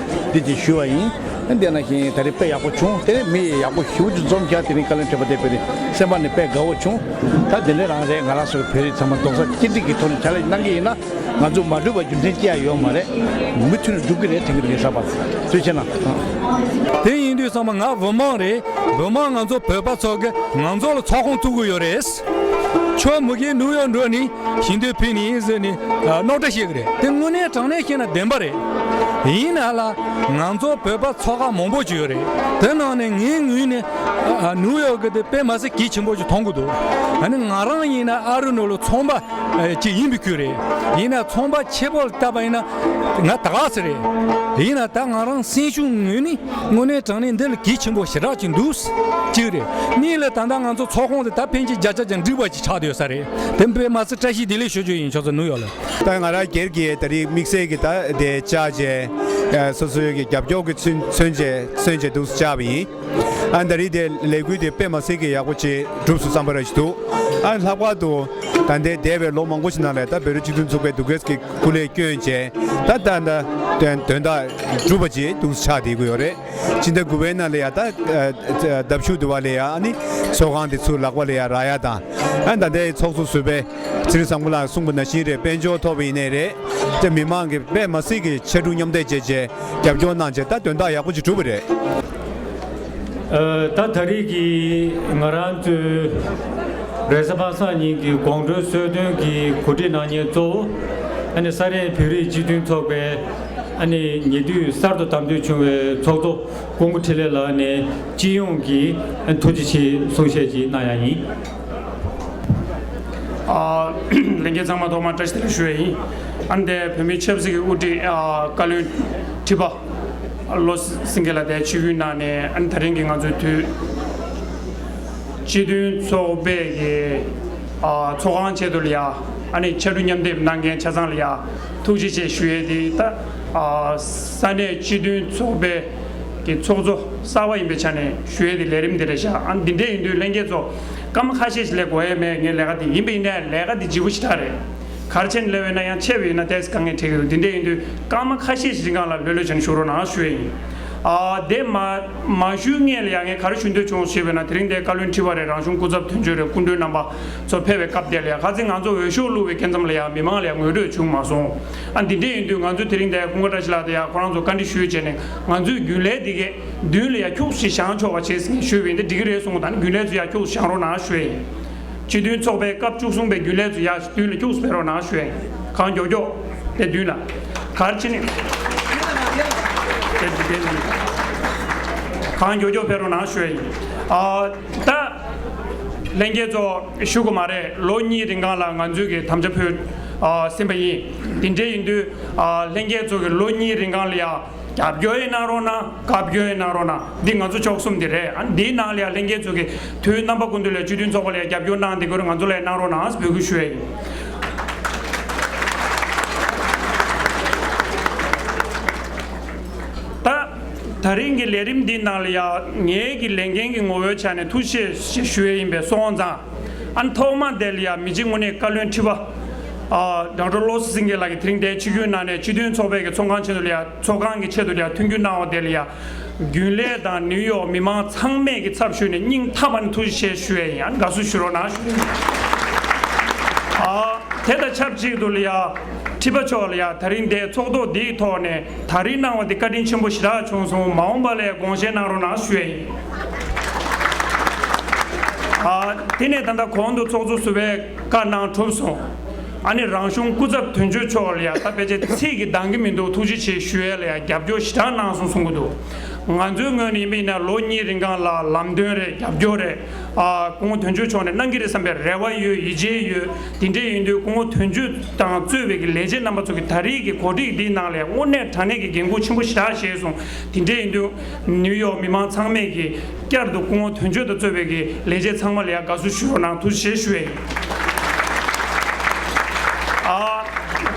འདི་ཅིག་ཞུ་བ་ཡིན། དེ་ནང་བཞིན་ད་རེས་དཔེ་ཡག་པོ་བྱུང་། དེ་ནས་མི་ཡག་པོ་ཞེ་པོ་ཅིག་འཛོམས་བཞག་དེ་རིང་བཀའ་བློན་ཁྲི་པ་དེ་དཔེ་རེད། སེམས་པ་ནས་དཔེ་དགའ་བོ་བྱུང་། ད་དེ་འདྲ་རང་རེད། ང་རང་ཚོ་བོད་རིགས་ཚང་མ་རྡོག་རྩ་གཅིག་སྒྲིལ་གྱི་ཐོག་ནས་ཕྱག་ལས་གནང་གི་ཡིན་ན། ང་ཚོ་མ་འགྲུབ་པའི་རྒྱུ་མཚན་ཅི་ཡང་ཡོད་མ་རེད། མུ་མཐུད་ནས་འགྲུབ་ཀྱི་རེད། དྲན་གྱི་རེད། གསར་པ་ཐུགས་རྗེ་ཆེ་གནང་། དེ་ཡིན་དུས་ཙམ་པ་ང་བོད་དམངས་རེད། བོད་དམངས་ང་ཚོ་བོད་པ་ཚོ་གི་ང་ཚོ་ལ་ཚོགས་ཁང་བཙུགས་ཀྱི་ཡོད་རེད། ཁྱོད་མུ་གེ་ནིའུ་ཡོག་འགྲོ་ནི་ཞིང་དུ་ཕུལ་ནི་ཡིན་ཟེར་ནི་རྣོ་གྲ་བཤད་ཀྱི་རེད། དེ་དངོས་གནས་དྲང་གནས་བཤད་ན་བདེན་པ་རེད། ཡིན་ན་ལ་ང་ཚོ་བོད་པ་ཚོགས་ཁག་མང་པོ་ཅིག་ཡོད་རེད། དེ་ནང་ནས་ངའི་ངོས་ནས་ནིའུ་ཡོག་གི་དེ་དཔེ་མ་སྲིད་གལ་ཆེན་པོ་ཅིག་མཐོང་གི་འདུག་ཨ་ནི་ང་རང་ཡིན་ན་ཨ་རུ་ནོ་ལ་ཚོང་པ་ཅིག་ཡིན་པའི་ཁུལ་རེད། ཡིན་ན་ཚོང་པ་ཆེ་པོ་ལ་བལྟས་པ་ཡིན་ན་ང་ད་ག་ཚོད་རེད། ཡིན་ན་ད་ང་རང་སེམས་ཤུགས་ངོས་ནས་དངོས་གནས་དྲང་གནས་འདི་ལ་གལ་ཆེན་པོ་ཞེ་དྲག་ཅིག་འདུག་གཅིག་རེད། གཉིས་ལ་ད་ལྟ་ང་ཚོ་ཚོགས་ཁང་དེ་ད་ཕན་ཆད་བརྒྱ་ཆ་བརྒྱ་འགྲིག་པ་ཅིག་ཆགས་བསྡད་ཡོད་ས་རེད། དེ་དཔེ་མ་སྲིད་བཀྲ་ཤིས་བདེ་ལེགས་ཞུ་རྒྱུ་ཡིན། ཁྱོད་ཚོ་ནིའུ་ཡོག་ལ། ད་ང་རང་སྒེར་གྱི་ད་རེས་དམིགས་བསལ་གྱི་ད་དེ་བཅར་བྱས། ཨ། སོ་སོའི་གི་རྒྱབ་སྐྱོར་གྱི་མཚོན་མཚོན་བྱེད་མཚོན་བྱེད་འདུག་སེ་བཅར་བ་ཡིན། ཨ། ད་རེས་དེ་ལས་འགུལ་དེ་དཔེ་མ་སྲིད་ཀྱི་ཡག་པོ་ཅིག་གྲུབ་སོང་བསམ་པ་ར་ཞིག་འདུག་ཨ། ལྷག་པར་དུ་ད་ལྟའི་འདས་པའི་ལོ་མང་པོ་ཞིག་ནང་ལ་ད་བོད་རིགས་སྤྱི་མཐུན་ཚོགས་པའི་འདུ་འགོད་ཀྱི་སྐུ་ལས་བསྐྱོན་བྱས། ད་ད་ད་དོན་དོན་དག་གྲུབ་པ་ཅིག་འདུག་སེ་ཆགས་བསྡད་ཀྱི་ཡོད་རེད། ཕྱི་ཟླ་དགུ་པའི་ནང་ལ་ཡ་ད་ཨ་ཨ་ལྡབ་ཤུགས་འདུ་བ་ལ་ཡ། ཨ་ནི་ཚོགས་ཁང་དེ་ཚུར་ལག་པ་ལ་ཡ་རག་ཡ་དང་། ཨ། ད་ལྟའི་ཚོགས་གཙོ་ཟུར་པའི་ཚེ་རིང་བཟང་པོ་ལགས་གསུངས་པ་ནང་བཞིན་རེད། དཔལ་འབྱོར་ཐོག་པ་ཡིན་ནའི་རེད། དེ་མི་མང་གི་དཔེ་མ་སྲིད་ཀྱི་ཕྱར་གྲུ་མཉམ་འདེགས་བྱས་བྱས་རྒྱབ་སྐྱོར་གནང་བྱས་ད་དོན་དག་ཡག་པོ་ཅིག་གྲུབ་པ་རེད། ཨ། ད་ད་རེས་ཀྱི་ང་རང་ཚོའི་རེས་གཟའ་པ་སངས་ཉིན་གྱི་དགོང་དྲོའི་གསོལ་སྟོན་གྱི་གོ་སྒྲིག་གནང་མཁན་གཙོ་བོ་ཨ་ནི་ས་གནས་བོད་རིགས་སྤྱི་མཐུན་ཚོགས་པའི་ཨ་ནི་ཉེ་དུས་གསར་དུ་དམ་འབུལ་བྱུང་བའི་ཚོགས་གཙོ་ཀུན་དགའ་འཕྲིན་ལས་ལགས་ནས་སྤྱི་ཡོངས་ཀྱི་ཐུགས་རྗེ་ཆེ་གསུང་བཤད་ཅིག་གནང་ཡག་ཡིན། ཨ། ལྷན་རྒྱས་ཚང་མ་ཐོག་མར་བཀྲ་ཤིས་བདེ་ལེགས་ཞུ་ཡག་ཡིན། ཨ་ནི་དེ་བོད་མིའི་ཆབ་སྲིད་ཀྱི་དབུ་ཁྲིད། ཨ། བཀའ་བློན་ཁྲི་པ་བློ་སེང་གེ་ལགས་དེ་ཆིབས་བསྒྱུར་གནང་ནས། ཨ་ནི་ད་རིང་གི་ང་ཚོའི་དུས་སྤྱི་མཐུན་ཚོགས་པའི་གི་ཨ་ཚོགས་ཁང་ཆེད་དུ་ལ་ཡ། ཨ་ནི་ཕྱར་གྲུ་མཉམ་འདེགས་གནང་མཁན་ཆ་ཚང་ལ་ཡ་ཐུགས་རྗེ་ཆེ་ཞུ་ཡས་དེ། ད་ཨ་ས་གནས་སྤྱི་མཐུན་ཚོགས་པའི་གི་ཚོགས་གཙོ་གསར་པ་ཡིན་པའི་ཆ་ནས་ཞུ་ཡས་དེ་ལས་རིམ་དེ་རེད་ཤག་ཨ་ནི་འདི་འདྲ་ཡིན་དུས་ལྷན་རྒྱས་ཚོ་སྐར་མ་ཁ་ཤས་ཤིག་ལས་འགོར་ཡས་མེད། ངས་ལས་ཀ་དེ་ཡིན་པ་ཡིན་ནའི་ལས་ཀ་དེ་ལྗིད་པོ་ཞེ་དྲག་རེད། ག་རེ་བྱས་ནས་སླེབས་ཡོད་ན། ཡང་ཆད་པ་ཡིན་ན་ཏོག་ཙམ་དཀའ་ངལ་འཕྲད་ཀྱི་འདུག་འདི་འདྲ་ཡིན་དུས་སྐར་མ་ཁ་ཤས་ཤིག་རིང་གང་ལ་ལྷོད་ལྷོད་བྱས་ནས་བཞུགས་རོགས་གནང་ཞུ་ཡས་ཡིན། ཨ། དེ་མ་མ་ཞུས་སྔོན་ལ་ཡང་ངས་ག་རེ་ཞུ་འདོད་བྱུང་ཞེས་པ་ཡིན་ན། དེ་རིང་འདིར་བཀའ་བློན་ཁྲི་པ་རེད། རང་གཞུང་སྐུ་ཚབ་དོན་གཅོད་རེད། སྐུ་མགྲོན་རྣམ་པ་ཚོ་ཕེབས་པའི་སྐབས་དེ་ལ་ཡང་ཁ་སང་ང་ཚོ་འོས་ཤོག་བླུགས་པའི་སྐབས་ཙམ་ལ་ཡང་མི་མང་ལ་ཡང་ངོ་སྤྲོད་བྱུང་མ་སོང་། ཨ། འདི་འདྲ་ཡིན་དུས་ང་ཚོ་དེ་རིང་འདིར་ཀུན་དགའ་བཀྲ་ཤིས་ལགས་དང་ཡང་ཁོ་རང་ཚོ་བཀའ་འདྲི་ཞུས་བྱས་ནས་ང་ཚོའི་རྒྱུན་ལས་འདི་གའི་མདུན་ལ་ཡང་ཁྱུག་ཅིག་བཞེངས་ཆོག་པ་བྱས་ཟིན་ཞུས་པ་ཡིན་ཏེ་འགྲིག་གི་རེད་གསུངས་པ་དང་། རྒྱུན་ལས་ཚོ་ཡང་ཁྱུག་ཅིག་བཞེངས་རོགས་གནང་ཞུ་ཡས་ཡིན། སྤྱི་མཐུན་ཚོགས་པའི་སྐབས་བཅུ་གསུམ་པའི་རྒྱུན་ལས་ཚོ་ཡར་མདུན་ལ་ཁྱུག་ཙམ་ཕེབས་རོགས་གནང་ཞུ་ཡ་ཡིན། གང་མགྱོགས་མགྱོགས་དེ་མདུན་ལ། ག་རེ་བྱས་ནས་དེ་དེ་དེ་གང་མགྱོགས་མགྱོགས་ཕེབས་རོགས་གནང་ཞུ་ཡ་ཡིན། ཨ། ད་ལྷན་རྒྱས་ཚོ་ཞུ་དགོས་མ་རེད། ལོ་གཉིས་རིང་གང་ལ་ང་ཚོས་ཀྱི་དམ་བཅའ་ཕུལ། ཨ། ཟིན་པ་ཡིན། དེ་འདྲ་ཡིན་དུས། ཨ། ལྷན་རྒྱས་ཚོ་གི་ལོ་གཉིས་རིང་གང་ལ་ཡ་རྒྱབ་སྐྱོར་ཡང་གནང་རོགས་གནང་། བཀའ་བཀྱོན་ཡང་གནང་རོགས་གནང་། འདི་ང་ཚོ་ཕྱོགས་གསུམ་འདི་རེད། ཨ། འདིའི་ནང་ལ་ཡ་ལྷན་རྒྱས་ཚོ་གི་དུས་རྣམ་པ་ཀུན་ཏུ་ལ་སྤྱི་མཐུན་ཚོགས་པ་ལ་ཡ་རྒྱབ་སྐྱོར་གནང་བསྡད་དགོས་རེད། ང་ཚོ་ལ་ཡ་གནང་རོགས་གནང་འབོད་སྐུལ་ཞུ་ཡ་ཡིན། ད། ད་རིང་གི་ལས་རིམ་འདིའི་ནང་ལ་ཡ་ངའི་གི་ལས་འགན་གྱི་ངོ་བོའི་ཆ་ནས་ཐུགས་རྗེ་ཆེ་ཞུ་ཡས་ཡིན་པས། སོང་ཙང་ཨ་ནི་ཐོག་མ་དེ་ལ་ཡ་མི་རྗེ་དངོས་གནས་བཀའ་བློན་ཁྲི་པ། ཨ། ཌོག་ཊར་བློ་བཟང་སེང་གེ་ལགས་ཀྱིས་དེ་རིང་འདིར་ཆིབས་བསྒྱུར་གནང་ནས་སྤྱི་མཐུན་ཚོགས་པའི་གི་ཚོགས་ཁང་ཆེད་དུ་ལ་ཡ་ཚོགས་ཁང་གི་ཆེད་དུ་ལ་ཡ་མཐུན་འགྱུར་གནང་བ་དེ་ལ་ཡ་རྒྱུན་ལས་དང་ནིའུ་ཡོག་མི་མང་ཚང་མས་ཀྱི་ཚབ་ཞུས་ནས་སྙིང་ཐག་པ་ནས་ཐུགས་རྗེ་ཆེ་ཞུ་ཡས་ཡིན། ཨ་ནི་དགའ་བསུ་ཞུ་རོགས་གནང་ཞུ། ཨ། དེ་དང་ཆབས་ཅིག་ཏུ་ལ་ཡ་ཁྲི་པ་མཆོག་ལ་ཡ་ད་རིང་འདིར་ཚོགས་ཐོག་འདིའི་ཐོག་ནས་ད་རིང་གནང་བ་འདི་བཀའ་དྲིན་ཆེན་པོ་ཞེ་དྲག་བྱུང་སོང་། མ་འོངས་པ་ལ་ཡ་དགོངས་བཞེས་གནང་རོགས་གནང་ཞུ་ཡས་ཡིན། ཨ། དེ་ནས་ད་ལྟ་གོང་དུ་ཚོགས་གཙོ་ཟུར་པས་བཀའ་གནང་གྲུབ་སོང་། ཨ་ནི་རང་གཞུང་སྐུ་ཚབ་དོན་གཅོད་མཆོག་ལ་ཡ་ད་ཕལ་ཆེར་ཚིག་གིས་འདང་གི་མི་འདུག། ཐུགས་རྗེ་ཆེ་ཞུ་ཡས་ལ་ཡ་རྒྱབ་སྐྱོར་ཞེ་དྲག་གནང་སོང་གསུང་གི་འདུག། ང་ཚོའི་ངོས་ནས་ཡིན་པ་ཡིན་ན་ལོ་གཉིས་རིང་གང་ལ་ལམ་སྟོན་རེད། རྒྱབ་སྐྱོར་རེད། ཨ། སྐུ་ངོ་དོན་གཅོད་མཆོག་ནས་གནང་གི་རེད་བསམ་པའི་རེ་བ་ཡོད། ཡིད་ཆེས་ཡོད། དེ་འདྲ་ཡིན་དུས་སྐུ་ངོ་དོན་གཅོད་དང་གཙོས་པའི་གི་ལས་བྱེད་རྣམ་པ་ཚོ་གིས་ད་རེས་ཀྱི་གོ་སྒྲིག་འདིའི་ནང་ལ་དངོས་གནས་དྲང་གནས་ཀྱི་འགན་ཁུར་ཆེན་པོ་ཞེ་དྲག་བཞེས་སོང་། དེ་འདྲ་ཡིན་དུས་ནིའུ་ཡོག་མི་མང་ཚང་མས་ཀྱི་བསྐྱར་དུ་སྐུ་ངོ་དོན་གཅོད་དང་གཙོས་པའི་གི་ལས་བྱེད་ཚང་མ་ལ་ཡ་དགའ་བསུ་ཞུ་རོགས་གནང་། ཐུགས་རྗེ་ཆེ་ཞུ་ཡས་ཡིན། ཨ།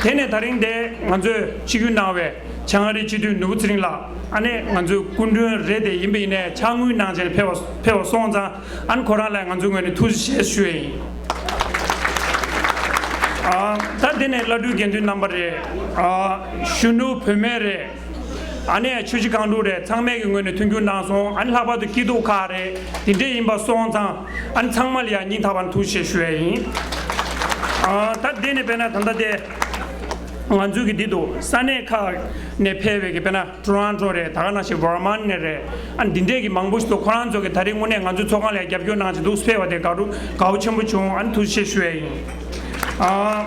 དེ་ནས་ད་རིང་འདིར་ང་ཚོས་ཆིབས་བསྒྱུར་གནང་བའི་བྱང་ཨ་རིའི་སྤྱི་འཐུས་ནོར་བུ་ཚེ་རིང་ལགས། ཨ་ནི་ང་ཚོའི་སྐུ་མགྲོན་རེད་དེ། ཡིན་པ་ཡིན་ནའི་ཕྱག་དངུལ་གནང་བྱས་ནས་ཕེབས་པ་ཕེབས་པ་སོང་ཙང་ཨ་ནི་ཁོ་རང་ལ་ང་ཚོའི་ངོས་ནས་ཐུགས་རྗེ་ཆེ་ཞུ་ཡས་ཡིན། ཨ། ད་དེ་ནས་བླ་སྤྲུལ་དགེ་འདུན་རྣམ་པ་རེད། ཨ། གཞོན་ནུ་བུད་མེད་རེད། ཨ་ནི་ཆུ་བཞི་སྒང་དྲུག་རེད། ཚང་མས་ཀྱི་ངོས་ནས་མཐུན་འགྱུར་གནང་སོང་། ཨ་ནི་ལྷག་པར་དུ་སྐྱིད་སྡུག་ཁག་རེད། དེ་འདྲས་ཡིན་པ་སོང་ཙང་ཨ་ནི་ཚང་མ་ལ་ཡང་སྙིང་ཐག་པ་ནས་ཐུགས་རྗེ་ཆེ་ཞུ་ཡས་ཡིན། ཨ། ད་དེ་ནས་དཔེར་ན་ད་ལྟ་དེ་ང་ཚོའི་གི་འདི་འདུག། ས་གནས་ཁག་ནས་ཕེབས་པའི་གི་དཔེར་ན་ཊོ་རོན་ཊོ་རེད། ད་ག་ནང་བཞིན་ཝར་མན་ནས་རེད། ཨ་ནི་འདི་འདྲས་ཀྱི་མང་པོ་ཞིག་འདུག། ཁོ་རང་ཚོ་གི་ད་རེས་དངོས་གནས་ང་ཚོའི་ཚོགས་ཁང་ལ་རྒྱབ་སྐྱོར་གནང་བྱས་འདུག་ཕེབས་པ་དེ་དགའ་སྤྲོ་དགའ་པོ་ཆེན་པོ་བྱུང་། ཨ་ནི་ཐུགས་རྗེ་ཆེ་ཞུ་ཡས་ཡིན། ཨ།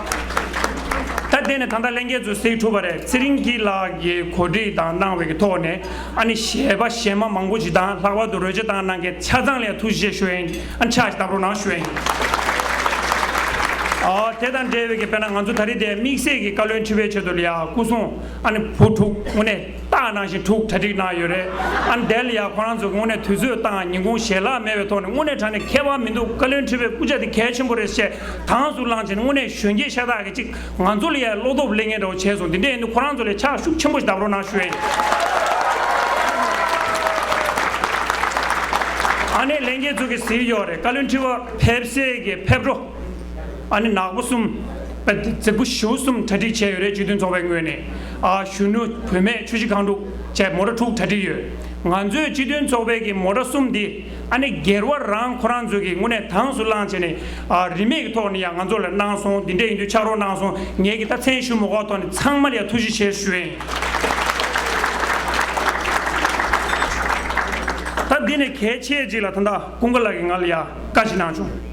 ད་དེ་ནས་ད་ལྟ་ལྷན་རྒྱས་ཚོས་གཟིགས་ཐུབ་པ་རེད། ཚེ་རིང་སྐྱིད་ལགས་ཀྱིས་གོ་སྒྲིག་དང་གནང་བའི་གི་ཐོག་ནས་ཨ་ནི་གཞས་པ་གཞས་མ་མང་པོ་ཞིག་དང་ལྷག་པར་དུ་རོལ་ཆ་བཏང་གནང་མཁན་ཆ་ཚང་ལ་ཡང་ཐུགས་རྗེ་ཆེ་ཞུ་ཡས་ཡིན། ཨ་ནི་ཕྱག་ཞིག་བརྡབ་རོགས་གནང་ཞུ་ཡས་ཡིན། ཨ། དེ་དང་འབྲེལ་བའི་གི་དཔེར་ན་ང་ཚོ་ད་རེས་དེ་དམིགས་བསལ་གྱི་བཀའ་བློན་ཁྲི་པའི་ཆེད་དུ་ལ་ཡ་སྐུ་སྲུང་ཨ་ནི་བུ་དྲུག་དངོས་གནས་སྟག་ནང་བཞིན་དྲུག་གྲ་སྒྲིག་གནང་ཡོད་རེད། ཨ་ནི་དེ་ལ་ཡ་ཁོ་རང་ཚོ་དངོས་གནས་དུས་ཚོད་བཏང་། ཉིན་གུང་ཞལ་ལག་མེད་པའི་ཐོག་ནས་དངོས་གནས་དྲང་གནས་ཁྱད་པར་མི་འདུག། བཀའ་བློན་ཁྲི་པའི་སྐུ་ཕྱྭ་དེ་གལ་ཆེན་པོ་རེད་ཅེས་དྭངས་སུ་བླངས་བྱས་ནས་དངོས་གནས་གཞོན་སྐྱེས་ཤ་སྟག་གི་ཅིག་ང་ཚོ་ལ་ཡ་བློ་སྟོབས་སླེབས་མཁན་འདྲ་བོ་བྱས་སོང་། དེ་འདྲ་ཡིན་དུས་ཁོ་རང་ཚོ་ལ་ཕྱག་ཤུགས་ཆེན་པོ་ཞིག་བརྡབ་རོགས་གནང་ཞུ་ཡས་ཡིན། ཨ་ནི་ལྷན་རྒྱས་ཚོ་གིས་གཟིགས་ཡོད་རེད། བཀའ་བློན་ཁྲི་པ་ཕེབས་སའི་གི་ཕེབས་འགྲོ། ཨ་ནི་ནག་པོ་གསུམ། པ་མཛེས་པོ་ཞེ་པོ་གསུམ་གྲ་སྒྲིག་བྱས་ཡོད་རེད། སྤྱི་མཐུན་ཚོགས་པའི་ངོས་ནས། ཨ། གཞོན་ནུ་བུད་མེད་ཆུ་བཞི་སྒང་དྲུག་བཅས་མོ་ཊ་དྲུག་གྲ་སྒྲིག་ཡོད། ང་ཚོའི་སྤྱི་མཐུན་ཚོགས་པའི་གི་མོ་ཊ་གསུམ་འདི་ཨ་ནི་སྒེར་བ་རང་ཁོ་རང་ཚོ་གིས་དངོས་གནས་དྭངས་སུ་བླངས་བྱས་ནས། ཨ། རིན་མེད་ཀྱི་ཐོག་ནས་ཡང་ང་ཚོ་ལ་གནང་སོང་། འདི་འདྲ་ཡིན་དུས་ཕྱག་རོགས་གནང་སོང་། ངས་ཀྱི་ད་མཚན་ཞུ་མ་དགོས་ཐོག་ནས་ཚང་མ་ལ་ཡང་ཐུགས་རྗེ་ཆེ་ཞུ་ཡིན། ད་འདི་ནས་གལ་ཆེ་ཅིག་ལ་ད་ལྟ་ཀུན་དགའ་ལགས་ཀྱིས་ང་ལ་ཡ་བཀའ་ཞིག་གནང་བྱུང་།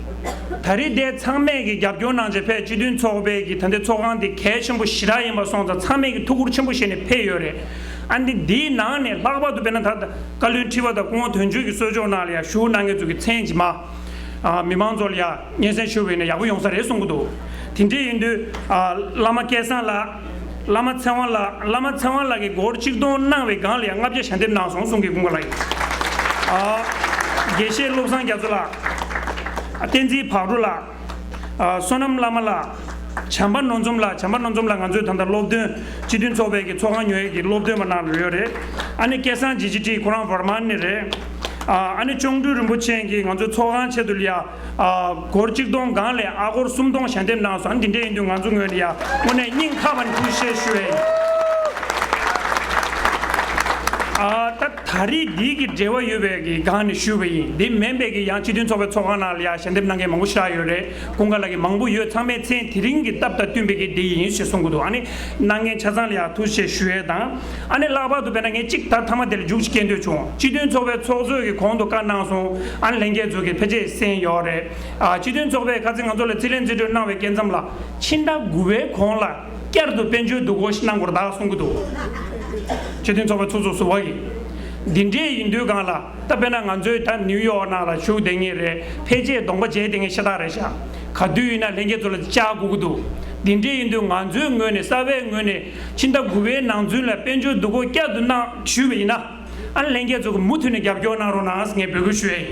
ད་རེས་དེ་ཚང་མས་ཀྱི་རྒྱབ་སྐྱོར་གནང་བྱས་ཕེབས། སྤྱི་མཐུན་ཚོགས་པའི་གི་ད་ལྟའི་ཚོགས་ཁང་འདི་གལ་ཆེན་པོ་ཞེ་དྲག་ཡིན་པ་སོང་ཙང་ཚང་མས་ཀྱི་ཐུགས་ཁུར་ཆེན་པོ་བཞེས་ནས་ཕེབས་ཡོད་རེད། ཨ་ནི་འདིའི་ནང་ནས་ལྷག་པར་དུ་དཔེར་ན་ད་ལྟ་བཀའ་བློན་ཁྲི་པ་དང་སྐུ་ངོ་དོན་གཅོད་ཀྱི་གསོལ་ལྕོག་ནང་ལ་ཡ་བཞུགས་གནང་མཁན་ཚོ་གི་མཚན་ཅིག་མ། ཨ། མི་མང་ཚོ་ལ་ཡ་སྙན་སེང་ཞུ་བ་ཡིན་ན་ཡག་པོ་ཡོང་ས་རེད་གསུང་གི་འདུག། དེ་འདྲ་ཡིན་དུས། ཨ། བླ་མ་སྐལ་བཟང་ལགས། བླ་མ་ཚེ་དབང་ལགས། བླ་མ་ཚེ་དབང་ལགས་ཀྱིས་སྒོར་གཅིག་སྟོང་གནང་བའི་སྒང་ལ་ཡང་ལྔ་བརྒྱ་ཞལ་འདེབས་གནང་སོང་གསུང་གི། ཀུན་དགའ་ལགས་ཀྱིས། ཨ། དགེ་བཤེས་བློ་བཟང་རྒྱ་མཚོ་ལགས། བསྟན་འཛིན་བག་གྲོ་ལགས། ཨ། བསོད་ནམས་བླ་མ་ལགས། བྱམས་པ་ནོར་འཛོམས་ལགས། བྱམས་པ་ནོར་འཛོམས་ལགས་ང་ཚོའི་ད་ལྟ་སློབ་སྟོན། སྤྱི་མཐུན་ཚོགས་པའི་གི་ཚོགས་ཁང་ཉོ་ཡས་ཀྱི་སློབ་སྟོན་པ་ནང་ལ་ཡོད་རེད། ཨ་ནི་སྐལ་བཟང་ཇི་ཇི་ཊི་ཁོ་རང་ཝར་མན་ནས་རེད། ཨ། ཨ་ནི་ལྕོགས་གྲུབ་རིན་པོ་ཆེ་གིས་ང་ཚོའི་ཚོགས་ཁང་ཆེད་དུ་ལ་ཡ། ཨ། སྒོར་གཅིག་སྟོང་སྒང་ལས་ཨ་སྒོར་སུམ་སྟོང་ཞལ་འདེབས་གནང་སོང་། ཨ་ནི་འདི་འདྲ་ཡིན་དུས་ང་ཚོ་ངོས་ནས་ཡ་དངོས་གནས་སྙིང་ཐག་པ་ནས་ཐུགས་རྗེ་ཆེ་ཞུ་ཡས་ཡིན། ཨ། ད་ད་རེས་འདི་གི་འབྲེལ་བ་ཡོད་པའི་གི་སྒང་ནས་ཞུས་པ་ཡིན། འདི་མིན་པའི་གི་ཡང་སྤྱི་མཐུན་ཚོགས་པའི་ཚོགས་ཁང་ནང་ལ་ཡ་ཞལ་འདེབས་གནང་མཁན་མང་པོ་ཞེ་དྲག་ཡོད་རེད། ཀུན་དགའ་ལགས་ཀྱིས་མང་པོ་ཡོད། ཚང་མའི་མཚན་དེ་རིང་གི་སྟབས་དང་བསྟུན་པའི་གི་འདི་ཡིན་ཞེས་གསུང་གི་འདུག། ཨ་ནི་གནང་མཁན་ཆ་ཚང་ལ་ཡ་ཐུགས་རྗེ་ཆེ་ཞུ་ཡས་དང་། ཨ་ནི་ལྷག་པར་དུ་དཔེར་ན་ངས་གཅིག་ད་མཐའ་མ་དེ་ལ་མཇུག་ཅིག་སྐྱེལ་འདོད་བྱུང་། སྤྱི་མཐུན་ཚོགས་པའི་ཚོགས་གཙོས་ཀྱི་གོང་དུ་བཀའ་གནང་སོང་། ཨ་ནི་ལྷན་རྒྱས་ཚོས་ཀྱི་ཕལ་ཆེར་གསན་ཡོད་རེད། ཨ། སྤྱི་མཐུན་ཚོགས་པས་ཁ་སང་ང་ཚོ་ལ་རྩིས་ལེན་རྩིས་སྤྲོད་གནང་བའི་སྐབས་མཚམས་ལ་ཕྱི་ཟླ་དགུ་པའི་གོང་ལ་བསྐྱར་དུ་དཔལ་འབྱོར་བསྡུ་སྐོར་ཞིག་གནང་དགོས་རེད་ད་གསུང་གི་འདུག། སྤྱི་མཐུན་ཚོགས་པའི་ཚོགས་གཙོ་ཟུར་པ་གིས། འདི་འདྲས་ཡིན་དུས་སྒང་ལ་ད་དཔེར་ན་ང་ཚོའི་ད་ནིའུ་ཡོག་ནང་ལ་བཞུགས་བསྡད་མཁན་རེད། ཕལ་ཆེར་གདོང་པ་མཇལ་བསྡད་མཁན་ཤ་སྟག་རེད་ཤག་ག་དུས་ཡིན་ན་ལྷན་རྒྱས་ཚོ་ལ་བཅར་དགོས་ཀྱི་འདུག་འདི་འདྲས་ཡིན་དུས་ང་ཚོའི་ངོས་ནས་གསར་པའི་ངོས་ནས་ཕྱི་ཟླ་དགུ་པའི་ནང་ཚུན་ལ་དཔལ་འབྱོར་བསྡུ་སྐོར་བསྐྱར་དུ་གནང་ཞུས་པ་ཡིན་ན། ཨ་ནི་ལྷན་རྒྱས་ཚོ་གིས་མུ་མཐུད་ནས་རྒྱབ་སྐྱོར་གནང་རོགས་གནང་ངས་འབོད་སྐུལ་ཞུ་ཡ་ཡིན།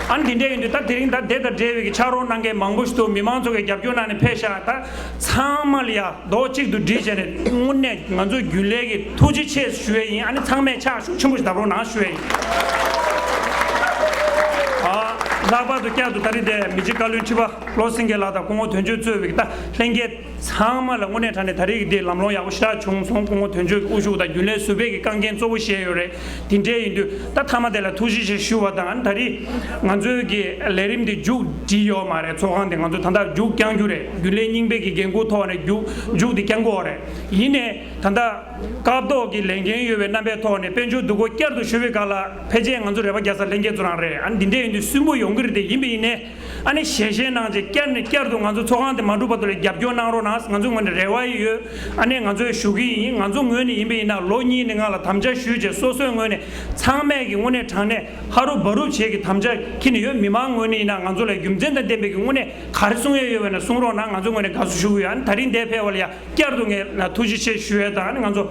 ཨ་ནི་འདི་འདྲས་ཡིན་དུས་ད་དེ་རིང་ད་དེ་དང་འབྲེལ་བའི་གི་ཕྱག་རོགས་གནང་མཁན་མང་པོ་ཞིག་འདུག་མི་མང་ཚོ་གིས་རྒྱབ་སྐྱོར་གནང་ནས་ཕེབས་ཤག་ད་ཚང་མ་ལ་ཡ་རྡོག་གཅིག་ཏུ་སྒྲིལ་བྱས་ནས་དངོས་གནས་ང་ཚོ་རྒྱུན་ལས་ཀྱི་ཐུགས་རྗེ་ཆེ་ཞུ་ཡ་ཡིན། ཨ་ནི་ཚང་མས་ཕྱག་ཤུགས་ཆེན་པོ་ཞིག་བརྡབ་རོགས་གནང་ཞུ་ཡ་ཡིན། ཨ་ལྷག་པར་དུ་བསྐྱར་དུ་ད་རེས་དེ་མི་རྗེ་བཀའ་བློན་ཁྲི་པ་བློ་སེང་རྒྱལ་ལགས་དང་སྐུ་ངོ་དོན་གཅོད་གཙོས་པའི་ད་ལྷན་རྒྱས་ཚང་མ་ལ་དངོས་གནས་དྲང་གནས་ད་རེས་ཀྱི་འདི་ལམ་ལྷོང་ཡག་པོ་ཞེ་དྲག་བྱུང་སོང་། སྐུ་ངོ་དོན་གཅོད་ཀྱི་དབུ་བཞུགས་དང་རྒྱུན་ལས་ཟུར་པའི་གི་རྐང་འགན་གཙོ་བོ་བཞེས་ཡོད་རེད། དེ་འདྲས་ཡིན་དུས་ད་མཐའ་མ་དེ་ལ་ཐུགས་རྗེ་ཆེ་ཞུ་བ་དང་། ད་རེས་ང་ཚོའི་གི་ལས་རིམ་འདི་མཇུག་བསྒྲིལ་ཡོད་མ་རེད། ཚོགས་ཁང་འདི་ང་ཚོ་ད་ལྟ་མཇུག་བསྐྱང་རྒྱུ་རེད། རྒྱུན་ལས་རྙིང་པའི་གི་འགན་ཁུར་ཐོག་ནས་མཇུག་མཇུག་འདི་བསྐྱང་དགོས་རེད། ཡིན་ནའི་ད་ལྟ་སྐབས་ཐོག་གི་ལས་འགན་ཡོད་པའི་རྣམ་པའི་ཐོག་ནས་དཔལ་འབྱོར་བསྡུ་སྐོར་བསྐྱར་དུ་ཞུ་བའི་སྒང་ལ་ཕལ་ཆེར་ང་ཚོ་རེ་བ་རྒྱག་ས་ལྷན་རྒྱས་ཚོ་རང་རེད། ཨ་ནི་འདི་འདྲས་ཡིན་དུས་སུན་པོ་ཡོང་གི་རེད། དེ་ཡིན་པ་ཡིན་ནའི། ཨ་ནི་ཞལ་བཞེས་གནང་རྗེས་བསྐྱར་ནས་བསྐྱར་དུ་ང་ཚོ་ཚོགས་ཁང་དེ་མ་གྲུབ་བར་དུ་ལ་རྒྱབ་སྐྱོར་གནང་རོགས་གནང་། ང་ཚོའི་ངོས་ནས་རེ་བ་ཡོད། ཨ་ནི་ང་ཚོས་ཞུ་གི་ཡིན། ང་ཚོ་ངོས་ནས་ཡིན་པ་ཡིན་ན་ལོ་གཉིས་ནས་ང་ལ་དམ་བཅའ་ཞུས་རྗེས་སོ་སོའི་ངོས་ནས་ཚང་མས་ཀྱི་དངོས་གནས་དྲང་གནས་ཧ་རུབ་བ་རུབ་བྱེད་ཀྱི་དམ་བཅའ་འཁྱེར་ནས་ཡོད། མི་མང་ངོས་ནས་ཡིན་ན་ང་ཚོ་ལ་རྒྱུ་མཚན་དང་ལྡན་པའི་གི་དངོས་གནས་ག་རེ་གསུང་ཡས་ཡོད་པ་ན་གསུང་རོགས་གནང་། ང་ཚོའི་ངོས་ནས་དགའ་བསུ་ཞུ་གི་ཡོད། ཨ་ནི་ད་རིང་འདིར་ཕེབས་པ་ལ་ཡ། བསྐྱར་དུ་ངས་ཐུགས་རྗེ་ཆེ་ཞུ་ཡས་དང་། ཨ་ནི་ང་ཚོ་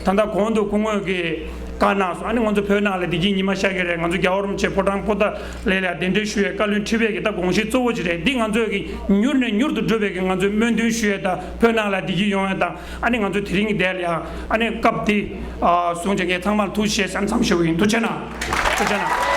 ད་ལྟ་གོང་དུ་སྐུ་ངོས་ཀྱིས་བཀའ་གནང་སོང་། ཨ་ནི་ང་ཚོ་བོད་ནང་ལ་བདེ་སྐྱིད་ཉི་མ་ཤར་གྱི་རེད། ང་ཚོ་རྒྱལ་བ་རིན་པོ་ཆེ་ཕོ་བྲང་པོ་ཏཱ་ལའི་ལ་གདན་འདྲེན་ཞུ་ཡས་བཀའ་བློན་ཁྲི་པའི་གི་ད་དགོངས་གཞི་གཙོ་བོ་ཅིག་རེད། འདི་ང་ཚོས་ཀྱི་མྱུར་ནས་མྱུར་དུ་འགྲུབ་པའི་གི་ང་ཚོས་སྨོན་འདུན་ཞུ་ཡས་དང་། བོད་ནང་ལ་བདེ་སྐྱིད་ཡོང་ཡས་དང་། ཨ་ནི་ང་ཚོ་དེ་རིང་གི་འདིར་ཡང་ཨ་ནི་སྐབས་འདི་བཟུང་བྱས་ངས་ཚང་མར་ཐུགས་རྗེ་ཆེ་ཟེར་མཚམས་བཞག་གི་ཡིན། ཐུགས་རྗེ་གནང་། ཐུགས་རྗེ་གནང་།